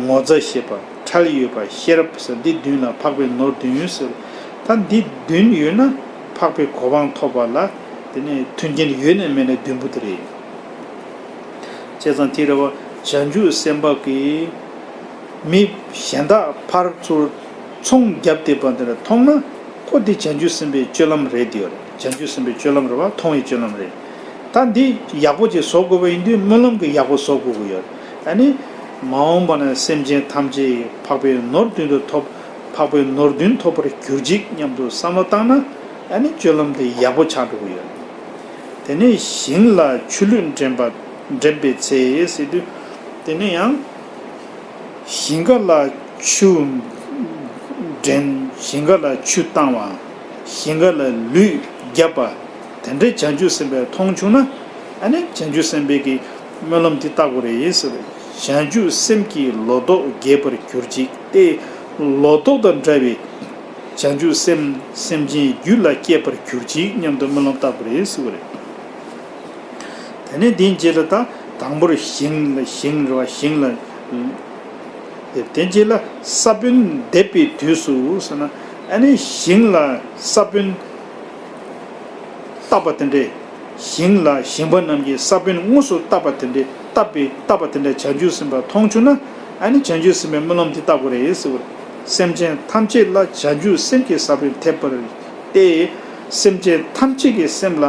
ངོ་ཚ་ཤེས་པ། ཁྲེལ་ཡོད་པ། ཤེས་རབ་ཟེར། འདི་བདུན་ལ་འཕགས་པའི་ནོར་བདུན་ཟེར། ད་འདི་བདུན་ཡོད་ན་འཕགས་པའི་གོ་འཕང་ཐོབ་པ་ལ་དེ་ནས་མཐུན་རྐྱེན་ཡོད་ནས་མེད་ནས་བདུན་པོ་དེ་རེད། བྱས་ཙང་དེ་རེད་བ། བྱང་ཆུབ་སེམས་དཔའ་གིས་མི་གཞན་དག་ཕར་ཚུར་ཚོང་རྒྱབ་བསྡད་པ་འདི་ལ་མཐོང་ན། ཁོ་དེ་བྱང་ཆུབ་སེམས་དཔའི་སྤྱོད་ལམ་རེད། དེ་ཡོད་རེད། བྱང་ཆུབ་སེམས་དཔའི་སྤྱོད་ལམ་རེད་བ། མཐོང་བའི་སྤྱོད་ལམ་རེད། ད་འདི་ཡག་པོ་ཅིག་བཟོ་དགོས་པ་ཡིན་དུས་སྨོན་ལམ་གྱིས་ཡག་པོ་བཟོ་དགོས་ཀྱི་ཡོད་རེད། ཨ་ནི། མ་འོངས་པ་ན་སེམས་ཅན་ཐམས་ཅད་འཕགས་པའི་ནོར་བདུན་དུ་ཐོབ། འཕགས་པའི་ནོར་བདུན་ཐོབ་པར་གྱུར་ཅིག་སྙམ་དུ་བསམ་བློ་བཏང་ན། ཨ་ནི་སྤྱོད་ལམ་དེ་ཡག་པོ་ཆགས་འགྲོ་གི་ཡོད། དེ་ནས་ཞིང་ལ་ཆུ་ལུད་འདྲེན་པ། འདྲེན་པའི་ཚེ་ཟེར་དུས། དེ་ནས་ཡང་། ཞིང་ཁ་ལ་ཆུ་འདྲེན། ཞིང་ཁ་ལ་ཆུ་བཏང་བ། ཞིང་ཁ་ལ་ལུད་བརྒྱབ་པ། དེ་འདྲའི་བྱང་ཆུབ་སེམས་དཔས་མཐོང་བྱུང་ན། ཨ་ནི་བྱང་ཆུབ་སེམས་དཔའི་གི་སྨོན་ལམ་འདི་བཏབ་དགོས་རེད་ཟེར། བྱང་ཆུབ་སེམས་ཀྱི་ལོ་ཏོག་རྒྱས་པར་གྱུར་ཅིག་སྟེ། ལོ་ཏོག་དང་འདྲ་བའི་བྱང་ཆུབ་སེམས་སེམས་ཅན་རྒྱུད་ལ་སྐྱེས་པར་གྱུར་ཅིག་སྙམ་དུ་སྨོན་ལམ་བཏབ་དགོས་རེད་ཟེར་བ་རེད། དེ་ནས་འདིའི་རྗེས་ལ་ད་དང་པོར་ཞིང་ལ་ཞིང་རེད་བ། ཞིང་ལ། དེ་རྗེས་ལ་ས་བོན་འདེབས་པའི་དུས་སུ་ཟེར་ན། ཨ་ནི་ཞིང་ལ་ས་བོན་བཏབ་པ་དེ་འདྲས། ཞིང་ལ་ཞིང་པ་རྣམས་ཀྱིས་ས་བོན་དངོས་སུ་བཏབ་པ་དེ་འདྲས། བཏབ་པའི་བཏབ་པ་དེ་འདྲས་བྱང་ཆུབ་སེམས་དཔའ་མཐོང་བྱུང་ན། ཨ་ནི་བྱང་ཆུབ་སེམས་དཔའི་སྨོན་ལམ་འདི་བཏབ་དགོས་རེད་ཟེར་བ་རེད། སེམས་ཅན་ཐམས་ཅད་ལ་བྱང་ཆུབ་སེམས་ཀྱི་ས་བོན་ཐེབས་པར་ཏེ། སེམས་ཅན་ཐམས་ཅད་ཀྱི་སེམས་ལ་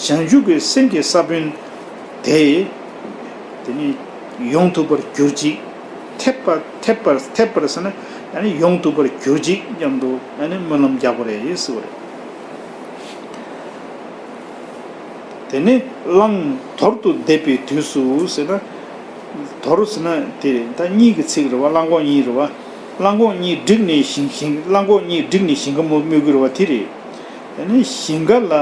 བྱང་ཆུབ་ཀྱི་སེམས་ཀྱི་ས་བོན་དེ། དེ་ནི་ཡོང་ཐུབ་པར་གྱུར་ཅིག་ཐེབས་པ་ཐེབས་པར་ཐེབས་པར་ཟེར་ན། ཨ་ནི་ཡོང་ཐུབ་པར་གྱུར་ཅིག་སྙམ་དུ་ཨ་ནི་སྨོན་ལམ་རྒྱག་དགོས་རེད་ཟེར་བ་རེད། དེ་ནས་བླང་དོར་དུ་འདེབས་པའི་དུས་སུ་ཟེར་ན། དོར་ཟེར་ན་དེ་ད་གཉིས་ཀྱི་ཚིག་རེད་བ། བླང་དགོངས་གཉིས་རེད་བ། བླང་དགོངས་གཉིས་བསྒྲིགས་ནས་ཞིང་ཞིང་བླང་དགོངས་གཉིས་བསྒྲིགས་ནས་ཞིང་ཁ་རྨོ་རྨོ་གི་རེད་བ། དེ་རེད། དེ་ནས་ཞིང་ཁ་ལ་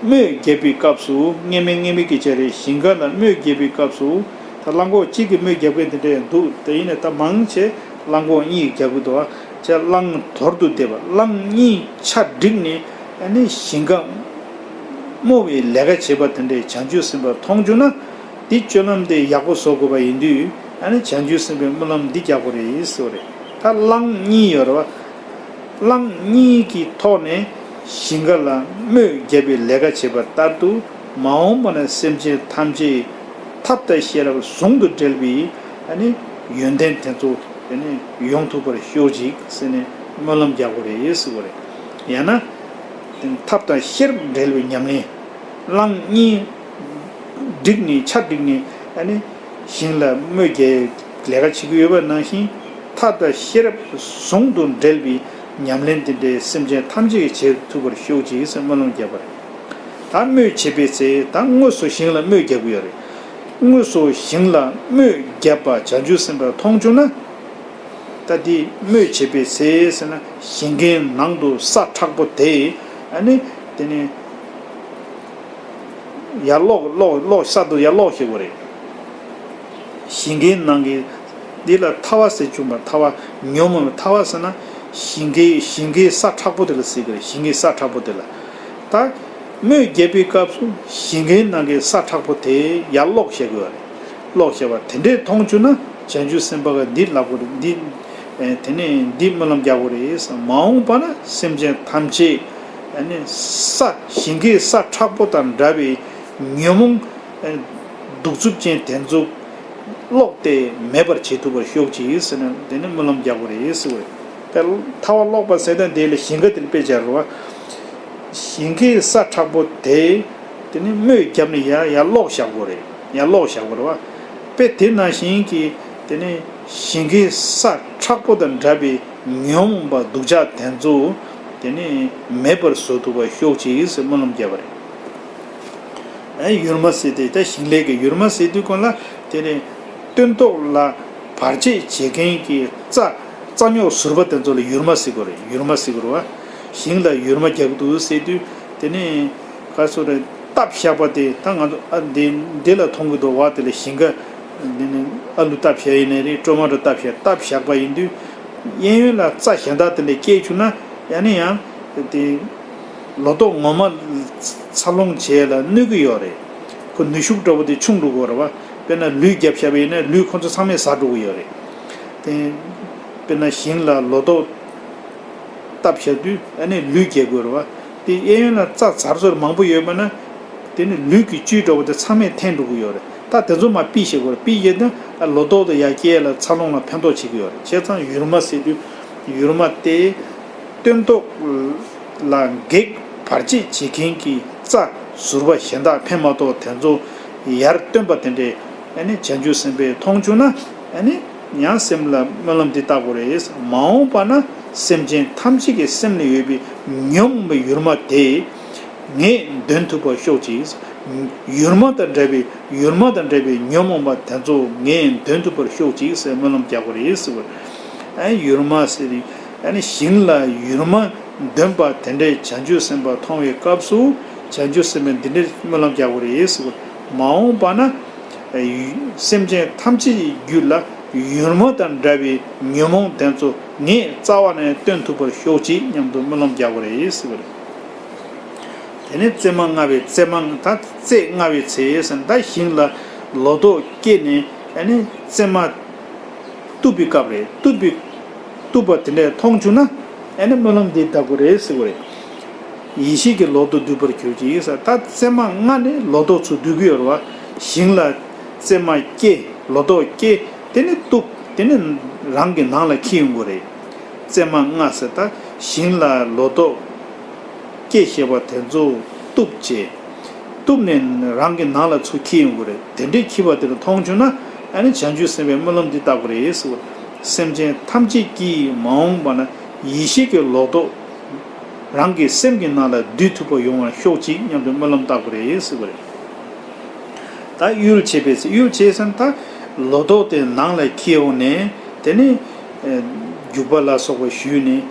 རྨོས་རྒྱབ་པའི་སྐབས་སུ། སྔས་མེ་སྔས་མེ་གི་ཆ་རེད། ཞིང་ཁ་ལ་རྨོས་རྒྱབ་པའི་སྐབས་སུ། ད་བླང་དགོངས་གཅིག་གི་རྨོས་རྒྱབ་མཁན་དེ་འདྲས་འདུག་དེ་ཡིན་ན་ད་མང་ཆེ་བླང་དགོངས་གཉིས་རྒྱབ་གི་འདུག་བྱས་བླང་དོར་དུ་འདེབས་པ། བླང་གཉིས་ཆ་བསྒྲིགས་ནས་ཨ་ནི་ཞིང་ཁ་རྨོ་བའི་ལས་ཀ་བྱེད་པ་དེ་འདྲས་བྱང་ཆུབ་སེམས་དཔའ་མཐོང་བྱུང་ན། འདི་སྤྱོད་ལམ་དེ་ཡག་པོ་བཟོ་དགོས་པ་ཡིན་དུས། ཨ་ནི་བྱང་ཆུབ་སེམས་དཔའི་སྨོན་ལམ་འདི་རྒྱག་དགོས་རེད་ཟེར་བ་རེད། ད་བླང་གཉིས་ཡོད་རེད་བ། བླང་གཉིས་ཀྱི་ཐོག་ནས་ཞིང་ཁ་ལ་རྨོས་རྒྱབ་པའི་ལས་ཀ་བྱེད་པ་ལྟར་དུ། མ་འོངས་པ་ན་སེམས་ཅན་ཐམས་ཅད་ཐབས་དང་ཤེས་རབ་ཟུང་དུ་འབྲེལ་བའི་ཨ་ནི་ཡོན་ཏན་དེ་ཚོ་དེ་ནས་ཡོང་ཐུབ་པར་ཤོག་ཅིག་ཟེར་ནས་སྨོན་ལམ་རྒྱག་དགོས་རེད་ཟེར་བ་རེད། ཡང་ན་ཐབས་དང་ཤེས་རབ་འབྲེལ་བའི་ཉམས་ལེན། བླང་གཉིས་བསྒྲིགས་ནས་ཆ་བསྒྲིགས་ནས་ཨ་ནི་ཞིང་ལ་རྨོས་རྒྱག་ལས་ཀ་བྱེད་ཀྱི་ཡོད་པ་ནང་བཞིན། ཐབས་དང་ཤེས་རབ་ཟུང་དུ་འབྲེལ་བའི་ཉམས་ལེན་དེ་འདྲའི་སེམས་ཅན་ཐམས་ཅད་ཀྱིས་བྱེད་ཐུབ་པར་ཤོག་ཅིག་ཟེར་སྨོན་ལམ་བརྒྱབ་པ་རེད། ད་རྨོས་བྱེད་པའི་ཚེ། ད་དངོས་སུ་ཞིང་ལ་རྨོས་རྒྱག་གི་ཡོད་རེད། དངོས་སུ་ཞིང་ལ་རྨོས་བརྒྱབ་པ་བྱང་ཆུབ་སེམས་དཔའ་མཐོང་བྱུང་ན། ད་འདི་རྨོས་བྱེད་པའི་ཚེ་ཟེར་ན། ཞིང་ཁའི་ནང་དུ་ས་མཁྲེགས་པོ་དེ། ཨ་ནི་དེ་ནི་ ཡར་ཀློག་ཀློག་ཀློག་གསར་དུ་ཡར་ཀློག་བྱེད་དགོས་རེད། ཞིང་ཁའི་ནང་གི་འདི་ལ་ཐ་བ་ཟེར་བྱུང་བ། ཐ་བ་ཉོན་མོངས་པའི་ཐ་བ་ཟེར་ན། ཞིང་ཁའི་ཞིང་ཁའི་ས་མཁྲེགས་པོ་དེ་ལ་ཟེར་གི་རེད། ཞིང་ཁའི་ས་མཁྲེགས་པོ་དེ་ལ། ད་རྨོས་བརྒྱབ་པའི་སྐབས་སུ་ཞིང་ཁའི་ནང་གི་ས་མཁྲེགས་པོ་དེ་ཡར་ཀློག་བྱེད་དགོས་རེད། ཀློག་བྱེད་པ་དེ་འདྲས་མཐོང་བྱུང་ན། བྱང་ཆུབ་སེམས་དཔའ་གིས་འདི་ལབ་དགོས་རེད། འདི་དེ་ནས་འདི་སྨོན་ལམ་རྒྱག་དགོས་རེད། མ་འོངས་པ་ན་སེམས་ཅན་ཐམས་ཅད་ཨ་ནི་ས་ཞིང་ཁའི་ས་མཁྲེགས་པོ་དང་འདྲ་བའི་ཉོན་མོངས་གདུག་རྩུབ་ཅན་དེ་ཚོ་ཀློག་སྟེ་མེད་པར་བྱེད་ཐུབ་པར་ཤོག་ཅིག་ཟེར་ནས། དེ་ནས་སྨོན་ལམ་རྒྱག་དགོས་རེད་ཟེར་བས། ད་ཐ་བ་ཀློག་པ་ཟེར་དོན་དེ་ལ་ཞིང་ཁ་དེ་ལ་དཔེ་སྦྱར་བ། ཞིང་ཁའི་ས་མཁྲེགས་པོ་དེ་དེ་ནི་རྨོས་བརྒྱབ་ནས་ཡར་ཡར་ཀློག་བཞག་དགོས་རེད། ཡར་ཀློག་བཞག་དགོས་རེད་བ། དཔེ་དེ་ནང་བཞིན་གྱི་དེ་ནི་ཞིང་ཁའི་ས་མཁྲེགས་པོ་དང་འདྲ་བའི་ཉོན་མོངས་པ་སྡུག་ཅག་དེ་ཚོ་དེ་ནི་མེད་པར་བཟོ་ཐུབ་པར་ཤོག་ཅིག་ཟེར་སྨོན་ལམ་བརྒྱབ་པ་རེད། ཨ། ཡུར་མ་ཟེར་དུས། ད་ཞིང་ལས་ཀྱི་ཡུར་མ་ཟེར་དུས་སྒང་ལ་དེ་ནི་སྟོན་ཐོག་ལ་བར་ཆད་བྱེད་མཁན་གྱི་རྩྭ་རྩྭ་སྨྱུག་ཟུར་པ་དེ་ཚོ་ལ་ཡུར་མ་ཟེར་དགོས་རེད། ཡུར་མ་ཟེར་དགོས་རེད་བ། ཞིང་ལ་ཡུར་མ་རྒྱག་གི་འདུག་ཟེར་དུས། དེ་ནི་ག་རེ་ཟེར་དགོས་རེད། བཏབ་བཞག་པ་དེ། ད་ང་ཚོ་ཨ་འདི་འདི་ལ་མཐོང་གི་འདུག་བ། དེ་ལ་ཞིང་ཁ་འདི་ནི་ཨ་ལུ་བཏབ་བཞག་ཡིན་ནའི་རེད། ཊོ་མ་ཊོ་བཏབ་བཞག་བཏབ་བཞག་པ་ཡིན་དུས། གཡས་གཡོན་ལ་རྩྭ་གཞན་དག་དེ་འདྲ་སྐྱེས་བྱུང་ན། ཡང་ནས་ཡང་དེ་ལོ་ཏོག་ངོ་མ་འཚར་ལོངས་བྱེད་ལ་གནོད་ཀྱི་ཡོད་རེད། ཁོ་ནུས་ཤུགས་འདྲ་པོ་དེ་ཆུང་འགྲོ་གི་ཡོད་རེད་བ། དཔེར་ན་ལུད་བརྒྱབ་བཞག་པ་ཡིན་ན་ལུད་ཁོ་ཚོ་ཚང་མས་ཟ་འགྲོ་གི་ཡོད་རེད། དེ་དཔེར་ན་ཞིང་ལ་ལོ་ཏོག་བཏབ་བཞག་དུས་ཨ་ནི་ལུད་རྒྱག་དགོས་རེད་བ། དེ་གཡས་གཡོན་ལ་རྩྭ་འཚར་སོར་མང་པོ་ཡོད་པ་ན། དེ་ནི་ལུད་ཀྱི་བཅུད་འདྲ་པོ་དེ་ཚང་མས་འཐེན་འགྲོ་གི་ཡོད་རེད། ད་དེ་ཚོ་མར་ཕུད་བྱེད་དགོས་རེད། ཕུད་བྱེད་དུས་ཨ་ལོ་ཏོག་དེ་ཡར་སྐྱེ་ལ་འཚར་ལོངས་ལ་ཕན་ཐོགས་བྱེད་ཀྱི་ཡོད་རེད། བྱས་ཙང་ཡུར་མ་ཟེར་དུས་ཡུར་མ་དེ་སྟོན་ཐོག་ལ་གེགས་བར་ཆད་བྱེད་མཁན་གྱི་རྩྭ་ཟུར་པ་གཞན་དག་ཕན་མ་ཐོགས་དེ་ཚོ་ཡར་བཏོན་པ་དེ་འདྲས་ཨ་ནི་བྱང་ཆུབ་སེམས་དཔས་མཐོང་བྱུང་ན། ཨ་ནི་ཡང་སེམས་ལ་སྨོན་ལམ་འདི་བཏབ་དགོས་རེད། མ་འོངས་པ་ན་སེམས་ཅན་ཐམས་ཅད་ཀྱི་སེམས་ལ་ཡོད་པའི་ཉོན་མོངས་པའི་ཡུར་མ་དེ་ངས་འདོན་ཐུབ་པར་ཤོག་ཅིག། ཡུར་མ་དང་འདྲ་བའི་ཡུར་མ་དང་འདྲ་བའི་ཉོན་མོངས་པ་དེ་ཚོ་ངས་འདོན་ཐུབ་པར་ཤོག་ཅིག་ཟེར་སྨོན་ལམ་རྒྱག་དགོས་རེད་ཟེར་བ། ཨ་ནི་ཡུར་མ་ཟེར་དུས་ཨ་ནི་ཞིང་ལ་ཡུར་མ་འདོན་པ་དེ་འདྲའི་བྱང་ཆུབ་སེམས་དཔའ་མཐོང་བའི་སྐབས་སུ། བྱང་ཆུབ་སེམས་དཔས་འདི་འདྲའི་སྨོན་ལམ་རྒྱག་དགོས་རེད་ཟེར་བ། མ་འོངས་པ་ན་སེམས་ཅན་ཐམས་ཅད་ཀྱི་རྒྱུད་ལ་ཡུར་མ་དང་འདྲ་བའི་ཉོན་མོངས་དེ་ཚོ་ངས་རྩ་བ་ནས་བཏོན་ཐུབ་པར་ཤོག་ཅིག་སྙམ་དུ་སྨོན་ལམ་རྒྱག་དགོས་རེད་ཟེར་བ་རེད། དེ་ནས་བཙས་མ་སྔ་བའི་བཙས་མ། ད་བཙས་སྔ་བའི་ཚེ་ཟེར་ན། ད་ཞིང་ལ་ལོ་ཏོག་སྐྱེས་ནས་ཨ་ནི་བཙས་མ་གཏུབ་པའི་སྐབས་རེད། གཏུབ་པའི་གཏུབ་པ་དེ་འདྲས་མཐོང་བྱུང་ན་ཨ་ནི་སྨོན་ལམ་འདི་བཏབ་དགོས་རེད་ཟེར་བ་རེད། ཡེ་ཤེས་ཀྱི་ལོ་ཏོག་བསྡུས་པར་གྱུར་ཅིག་ཟེར། ད་བཙས་མ་སྔ་ནས་ལོ་ཏོག་ཚུར་བསྡུ་གི་ཡོད་རེད་བ། ཞིང་ལ་བཙས་མ་སྐྱེས། ལོ་ཏོག་སྐྱེས། དེ་ནས་གཏུབ། དེ་ནས་རང་གི་ནང་ལ་འཁྱེར་ཡོང་དགོས་རེད། བཙས་མ་སྔ་ཟེར། ད་ཞིང་ལ་ལོ་ཏོག་སྐྱེས་བཞག་པ་དེ་ཚོ་གཏུབ་བྱས། གཏུབ་ནས་རང་གི་ནང་ལ་ཚུར་འཁྱེར་ཡོང་དགོས་རེད། དེ་འདྲའི་འཁྱེར་བ་དེ་ལ་མཐོང་བྱུང་ན་ཨ་ནི་བྱང་ཆུབ་སེམས་དཔས་སྨོན་ལམ་འདི་བཏབ་དགོས་རེད་ཟེར་བ། སེམས་ཅན་ཐམས་ཅད་ཀྱིས་མ་འོངས་པ་ན་ཡེ་ཤེས་ཀྱི་ལོ་ཏོག་རང་གི་སེམས་ཀྱི་ནང་ལ་བསྡུ་ཐུབ་པ་ཡོང་བར་ཤོག་ཅིག་སྙམ་དུ་སྨོན་ལམ་བཏབ་དགོས་རེད་ཟེར་བ་རེད། ད་གཡུལ་བྱེད་པའི་ཚེ། གཡུལ་བྱེད་ཟེར་ན་ད་ལོ་ཏོག་དེ་ནང་ལ་འཁྱེར་ཡོང་ནས། དེ་ནས་ཨ་རྒྱུག་པ་ལ་སོགས་པ་ཞུས་ནས།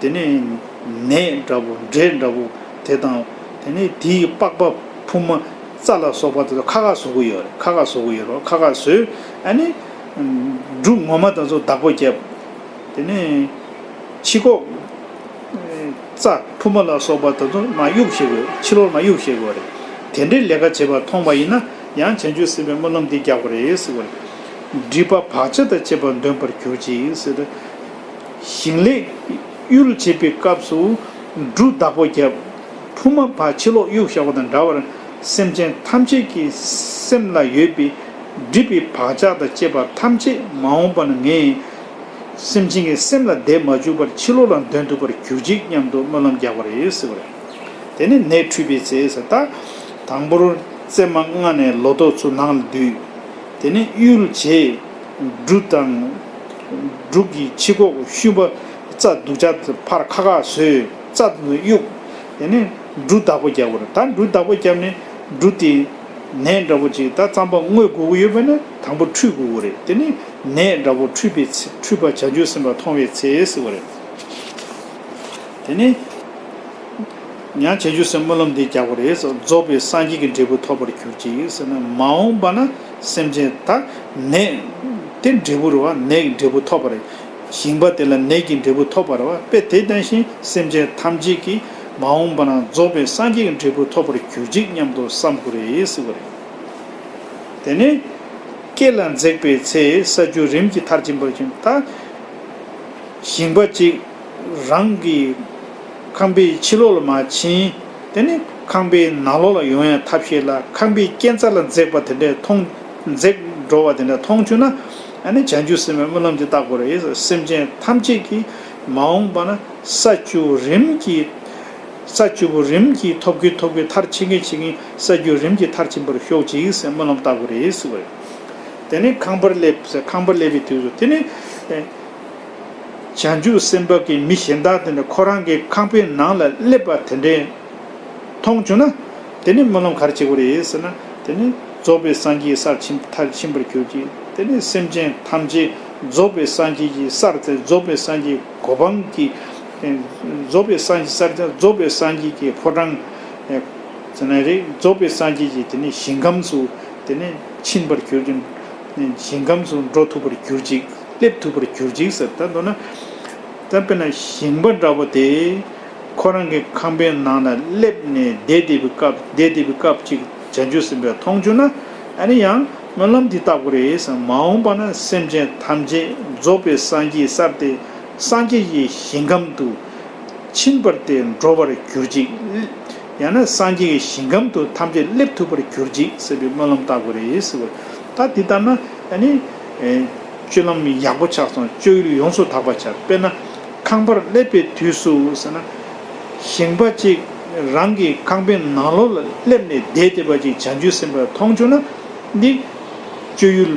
དེ་ནས་ནས་འདྲ་པོ་འབྲས་འདྲ་པོ་དེ་དང་། དེ་ནས་དེའི་པགས་པ་ཕུབ་མ་རྩྭ་ལ་སོགས་པ་དེ་ཚོ་ཁ་ཁ་བཟོ་གི་ཡོད་རེད། ཁ་ཁ་བཟོ་གི་ཡོད་རེད། ཁ་ཁ་བཟོས། ཨ་ནི་འབྲུ་ངོ་མ་དེ་ཚོ་བདག་པོ་བརྒྱབ། དེ་ནས་ཕྱི་ཁོག་རྩྭ་ཕུབ་མ་ལ་སོགས་པ་དེ་ཚོ་མར་གཡུག་བྱེད་དགོས། ཕྱི་ལོགས་མར་གཡུག་བྱེད་དགོས་རེད། དེ་འདྲའི་ལས་ཀ་བྱེད་པ་མཐོང་བ་ཡིན་ན་ཡང་བྱང་ཆུབ་སེམས་དཔའི་སྨོན་ལམ་འདི་རྒྱག་དགོས་རེད་ཟེར་བ་རེད། སྒྲིབ་པ་བག་ཆགས་དང་བཅས་པ་འདོན་པར་གྱུར་ཅིག་ཟེར་ཏེ། ཞིང་ལས་གཡུལ་བྱེད་པའི་སྐབས་སུ་འབྲུ་བདག་པོ་བརྒྱབ། ཕུབ་མ་ཕར་ཕྱི་ལོགས་གཡུག་བཞག་པ་དང་འདྲ་བར། སེམས་ཅན་ཐམས་ཅད་ཀྱི་སེམས་ལ་ཡོད་པའི་སྒྲིབ་པའི་བག་ཆགས་དང་བཅས་པ་ཐམས་ཅད་མ་འོངས་པ་ན་ངས་སེམས་ཅན་གྱི་སེམས་ལ་བསྡད་མ་བཅུག་པར་ཕྱི་ལོགས་ལ་འདོན་ཐུབ་པར་གྱུར་ཅིག་སྙམ་དུ་སྨོན་ལམ་རྒྱག་པ་རེད་ཟེར་བ་རེད། དེ་ནས་ནད་འཁྲུད་པའི་ཚེ་ཟེར། ད་དང་པོར་བཙས་མ་སྔ་ནས་ལོ་ཏོག་ཚུར་ནང་ལ་བསྡུས། དེ་ནས་གཡུལ་བྱས། འབྲུ་དང་། འབྲུ་གི་ཕྱི་ཁོག་ཤུན་པ་རྩྭ་སྡུག་ཅག་ཕར་ཁ་ཁ་བཟོས། རྩྭ་དེ་ཚོ་གཡུགས། དེ་ནས་འབྲུ་བདག་པོ་རྒྱག་དགོས་རེད། ད་འབྲུ་བདག་པོ་བརྒྱབ་ནས་འབྲུ་དེ་ནས་འདྲ་པོ་ཅིག་ད་རྩམ་པ་བརྔོས་དགོས་ཀྱི་ཡོད་པ་ན་དང་པོ་འཁྲུད་དགོས་ཀྱི་རེད། དེ་ནས་ནས་འདྲ་པོ་འཁྲུད་པའི་ཚེ། འཁྲུད་པ་བྱང་ཆུབ་སེམས་དཔའ་མཐོང་བའི་ཚེ་ཟེར་བ་རེད། དེ་ནས་ ཡང་བྱང་ཆུབ་སེམས་སྨོན་ལམ་འདི་རྒྱག་དགོས་རེད། རྫོགས་པའི་སངས་རྒྱས་ཀྱི་འབྲས་བུ་ཐོབ་པར་གྱུར་ཅིག་ཟེར་ན། མ་འོངས་པ་ན་སེམས་ཅན་ད་ནད་དེ་འབྲས་བུ་རེད་བ། ནད་ཀྱི་འབྲས་བུ་ཐོབ་པ་རེད། ཞིང་པ་དེ་ལ་ནད་ཀྱི་འབྲས་བུ་ཐོབ་པ་རེད་བ། དཔེ་དེ་ལྟ་བཞིན་སེམས་ཅན་ཐམས་ཅད་ཀྱིས་མ་འོངས་པ་ན་རྫོགས་པའི་སངས་རྒྱས་ཀྱི་འབྲས་བུ་ཐོབ་པར་གྱུར་ཅིག་སྙམ་དུ་བསམ་དགོས་རེད་ཟེར་བ་རེད། དེ་ནས་སྐེ་ལ་འཛེགས་པའི་ཚེ་ས་རྒྱུ་རིམ་གྱིས་མཐར་ཕྱིན་པར་བྱུང་། ད་ཞིང་པ་གཅིག་རང་གི་ཁང་པའི་ཕྱི་ལོགས་ལ་མར་ཕྱིན། དེ་ནས་ཁང་པའི་ནང་ལོགས་ལ་ཡོང་ཡ་ཐབས་ཤེས་ལ་ཁང་པའི་སྐས་འཛེགས་ལ་འཛེགས་པ་དེ་འདྲས་མཐོང་། འཛེགས་འགྲོ་བ་དེ་འདྲས་མཐོང་བྱུང་ན། ཨ་ནི་བྱང་ཆུབ་སེམས་དཔའི་སྨོན་ལམ་དེ་བཏབ་དགོས་རེད། སེམས་ཅན་ཐམས་ཅད་ཀྱིས་མ་འོངས་པ་ན་ས་བཅུ་རིམ་གྱིས། ས་བཅུ་པོ་རིམ་གྱིས་ཐོབ་གིན་ཐོབ་གིན་མཐར་ཕྱིན་གིན་ཕྱིན་གིན་ས་རྒྱུ་རིམ་གྱིས་མཐར་ཕྱིན་པར་ཤོག་ཅིག་ཟེར་སྨོན་ལམ་བཏབ་དགོས་རེད་ཟེར་བ་རེད། དེ་ནས་ཁང་པར་སླེབས་ཟེར། ཁང་པར་སླེབས་པའི་དུས་སུ་དེ་ནས་ཨེ་བྱང་ཆུབ་སེམས་དཔའ་གིས་མི་གཞན་དག་དེ་འདྲ་ཁོ་རང་གི་ཁང་པའི་ནང་ལ་སླེབས་པ་དེ་འདྲའི་མཐོང་བྱུང་ན། དེ་ནས་སྨོན་ལམ་ག་རེ་བྱེད་དགོས་རེད་ཟེར་ན། དེ་ནས་རྫོགས་པའི་སངས་རྒྱས་སར་ཕྱིན། མཐར་ཕྱིན་པར་གྱུར་ཅིག་དེ་ནས་སེམས་ཅན་ཐམས་ཅད་རྫོགས་པའི་སངས་རྒྱས་ཀྱི་སར་དེ། རྫོགས་པའི་སངས་རྒྱས་གོ་འཕང་གི། རྫོགས་པའི་སངས་རྒྱས་སར་དེ། རྫོགས་པའི་སངས་རྒྱས་ཀྱི་ཕོ་བྲང་ཟེར་ན་རེད། རྫོགས་པའི་སངས་རྒྱས་ཀྱི་དེ་ནས་ཞིང་ཁམས་སུ་དེ་ནས་ཕྱིན་པར་གྱུར་ཅིག་ཞིང་ཁམས་སུ་འགྲོ་ཐུབ་པར་གྱུར་ཅིག་སླེབས་ཐུབ་པར་གྱུར་ཅིག་ཟེར། ད་མདོར་ན་ད་དཔེར་ན་ཞིང་པ་འདྲ་པོ་དེ། ཁོ་རང་གི་ཁང་པའི་ནང་ན་སླེབས་ནས་བསྡད་བསྡད་པའི་སྐབས། བསྡད་བསྡད་པའི་སྐབས་ཅིག་བྱང་ཆུབ་སེམས་དཔས་མཐོང་བྱུང་ན། ཨ་ནི་ཡང་སྨོན་ལམ་འདི་བཏབ་དགོས་རེད་ཟེར། མ་འོངས་པ་ན་སེམས་ཅན་ཐམས་ཅད་རྫོགས་པའི་སངས་རྒྱས་སར་དེ། སངས་རྒྱས་ཀྱི་ཞིང་ཁམས་དུ་ཕྱིན་པར་དེ་འགྲོ་བར་གྱུར་ཅིག་ཡང་ན་སངས་རྒྱས་ཀྱི་ཞིང་ཁམས་དུ་ཐམས་ཅད་སླེབས་ཐུབ་པར་གྱུར་ཅིག་ཟེར་བའི་སྨོན་ལམ་བཏབ་དགོས་རེད་ཟེར་བ། ད་འདི་ལྟར་ན་ཨ་ནི། ཨེ། སྤྱོད་ལམ་ཡག་པོ་ཆགས་སོང་། སྤྱོད་ཡུལ་ཡོངས་སུ་དག་པ་ཆགས། དཔེར་ན། ཁང་པར་སླེབས་པའི་དུས་སུ་ཟེར་ན། ཞིང་པ་གཅིག་རང་གི་ཁང་པའི་ནང་ལོགས་ལ་སླེབས་ནས་བསྡད་བསྡད་པ་ཅིག་བྱང་ཆུབ་སེམས་དཔས་མཐོང་བྱུང་ན། འདི་སྤྱོད་ཡུལ།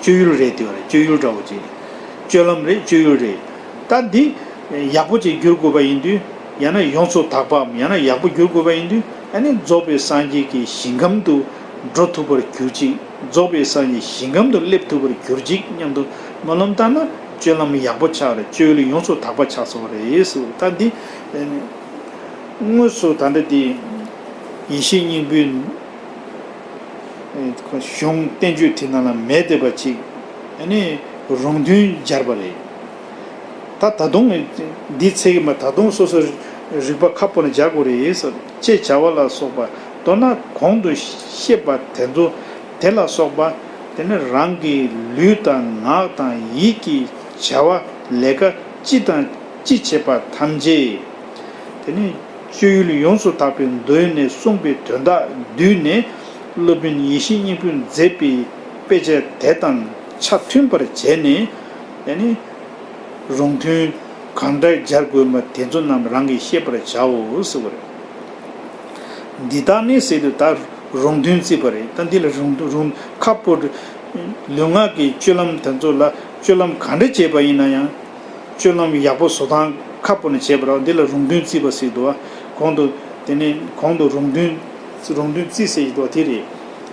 སྤྱོད་ཡུལ་རེད། དེ་བ་རེད། སྤྱོད་ཡུལ་འདྲ་བོ་ཅིག་སྤྱོད་ལམ་རེད། སྤྱོད་ཡུལ་རེད། ད་འདི་ཡག་པོ་ཅིག་འགྱུར་དགོས་པ་ཡིན་དུས། ཡང་ན་ཡོངས་སུ་དག་པའམ་ཡང་ན་ཡག་པོ་འགྱུར་དགོས་པ་ཡིན་དུས། ཨ་ནི་རྫོགས་པའི་སངས་རྒྱས་ཀྱི་ཞིང་ཁམས་དུ་འགྲོ་ཐུབ་པར་གྱུར་ཅིག་རྫོགས་པའི་སངས་རྒྱས་ཞིང་ཁམས་དུ་སླེབས་ཐུབ་པར་གྱུར་ཅིག་སྙམ་དུ་སྨོན་ལམ་བཏབ་ན། སྤྱོད་ལམ་ཡག་པོ་ཆགས་རེད། སྤྱོད་ཡུལ་ཡོངས་སུ་དག་པ་ཆགས་སོང་རེད་ཟེར། ད་འདི་དངོས་སུ་ད་ལྟ་འདི་ཡེ་ཤེས་སྙིང་པོའི་གཞུང་བསྟན་བཅོས་དེ་ནང་ལ་མེད་བསྡད་པ་ཅིག་ཨ་ནི་རུང་མཐུན་སྦྱར་བ་རེད། ད་ད་དུང་འདི་ཚེ་གི་མ། ད་དུང་སོ་སོ་རིག་པ་ཁ་སྤོ་ནས་སྦྱར་དགོས་རེད་ཟེར། ཅེས་བྱ་བ་ལ་སོགས་པ། མདོར་ན་གོང་དུ་བཤད་པ་དེ་ཚོ། དེ་ལ་སོགས་པ། དེ་ནི་རང་གི་ལུས་དང་ངག་དང་ཡིད་ཀྱི་བྱ་བ་ལས་ཀ་ཅི་དང་ཅི་བྱེད་པ་ཐམས་ཅད། དེ་ནི་སྤྱོད་ཡུལ་ཡོངས་སུ་དག་པའི་མདོ་ནས་གསུངས་པའི་དོན་དག་བསྡུས་ནས། སློབ་དཔོན་ཡེ་ཤེས་སྙིང་པོས་མཛད་པའི་དཔེ་ཆ་དེ་དང་ཆ་མཐུན་པར་བྱས་ནས། དེ་ནི་རུང་མཐུན་གང་འདྲ་སྦྱར་དགོས་པ་དེ་ཚོ་རྣམས་རང་གིས་ཤེས་པར་བྱའོ་ཟེར་བ་རེད། འདི་དག་ནི་ཟེར་དུས། ད་རུང་མཐུན་བརྩིས་པ་རེད། ད་འདི་ལ་རུང་རུང་ཁ་སྤོ། ལུས་ངག་གི་སྤྱོད་ལམ་དེ་ཚོ་ལ་སྤྱོད་ལམ་གང་འདྲ་བྱས་པ་ཡིན་ན་ཡང་། སྤྱོད་ལམ་ཡག་པོ་བཟོ་སྟངས་ཁ་སྤོ་ནས་བྱས་པ་རེད། འདི་ལ་རུང་མཐུན་བརྩིས་པ་ཟེར་འདུག་བ། གོང་དུ། དེ་ནས་གོང་དུ་རུང་མཐུན། རུང་མཐུན་བརྩིས་ཟེར་གྱི་འདུག་བ། དེ་རེད།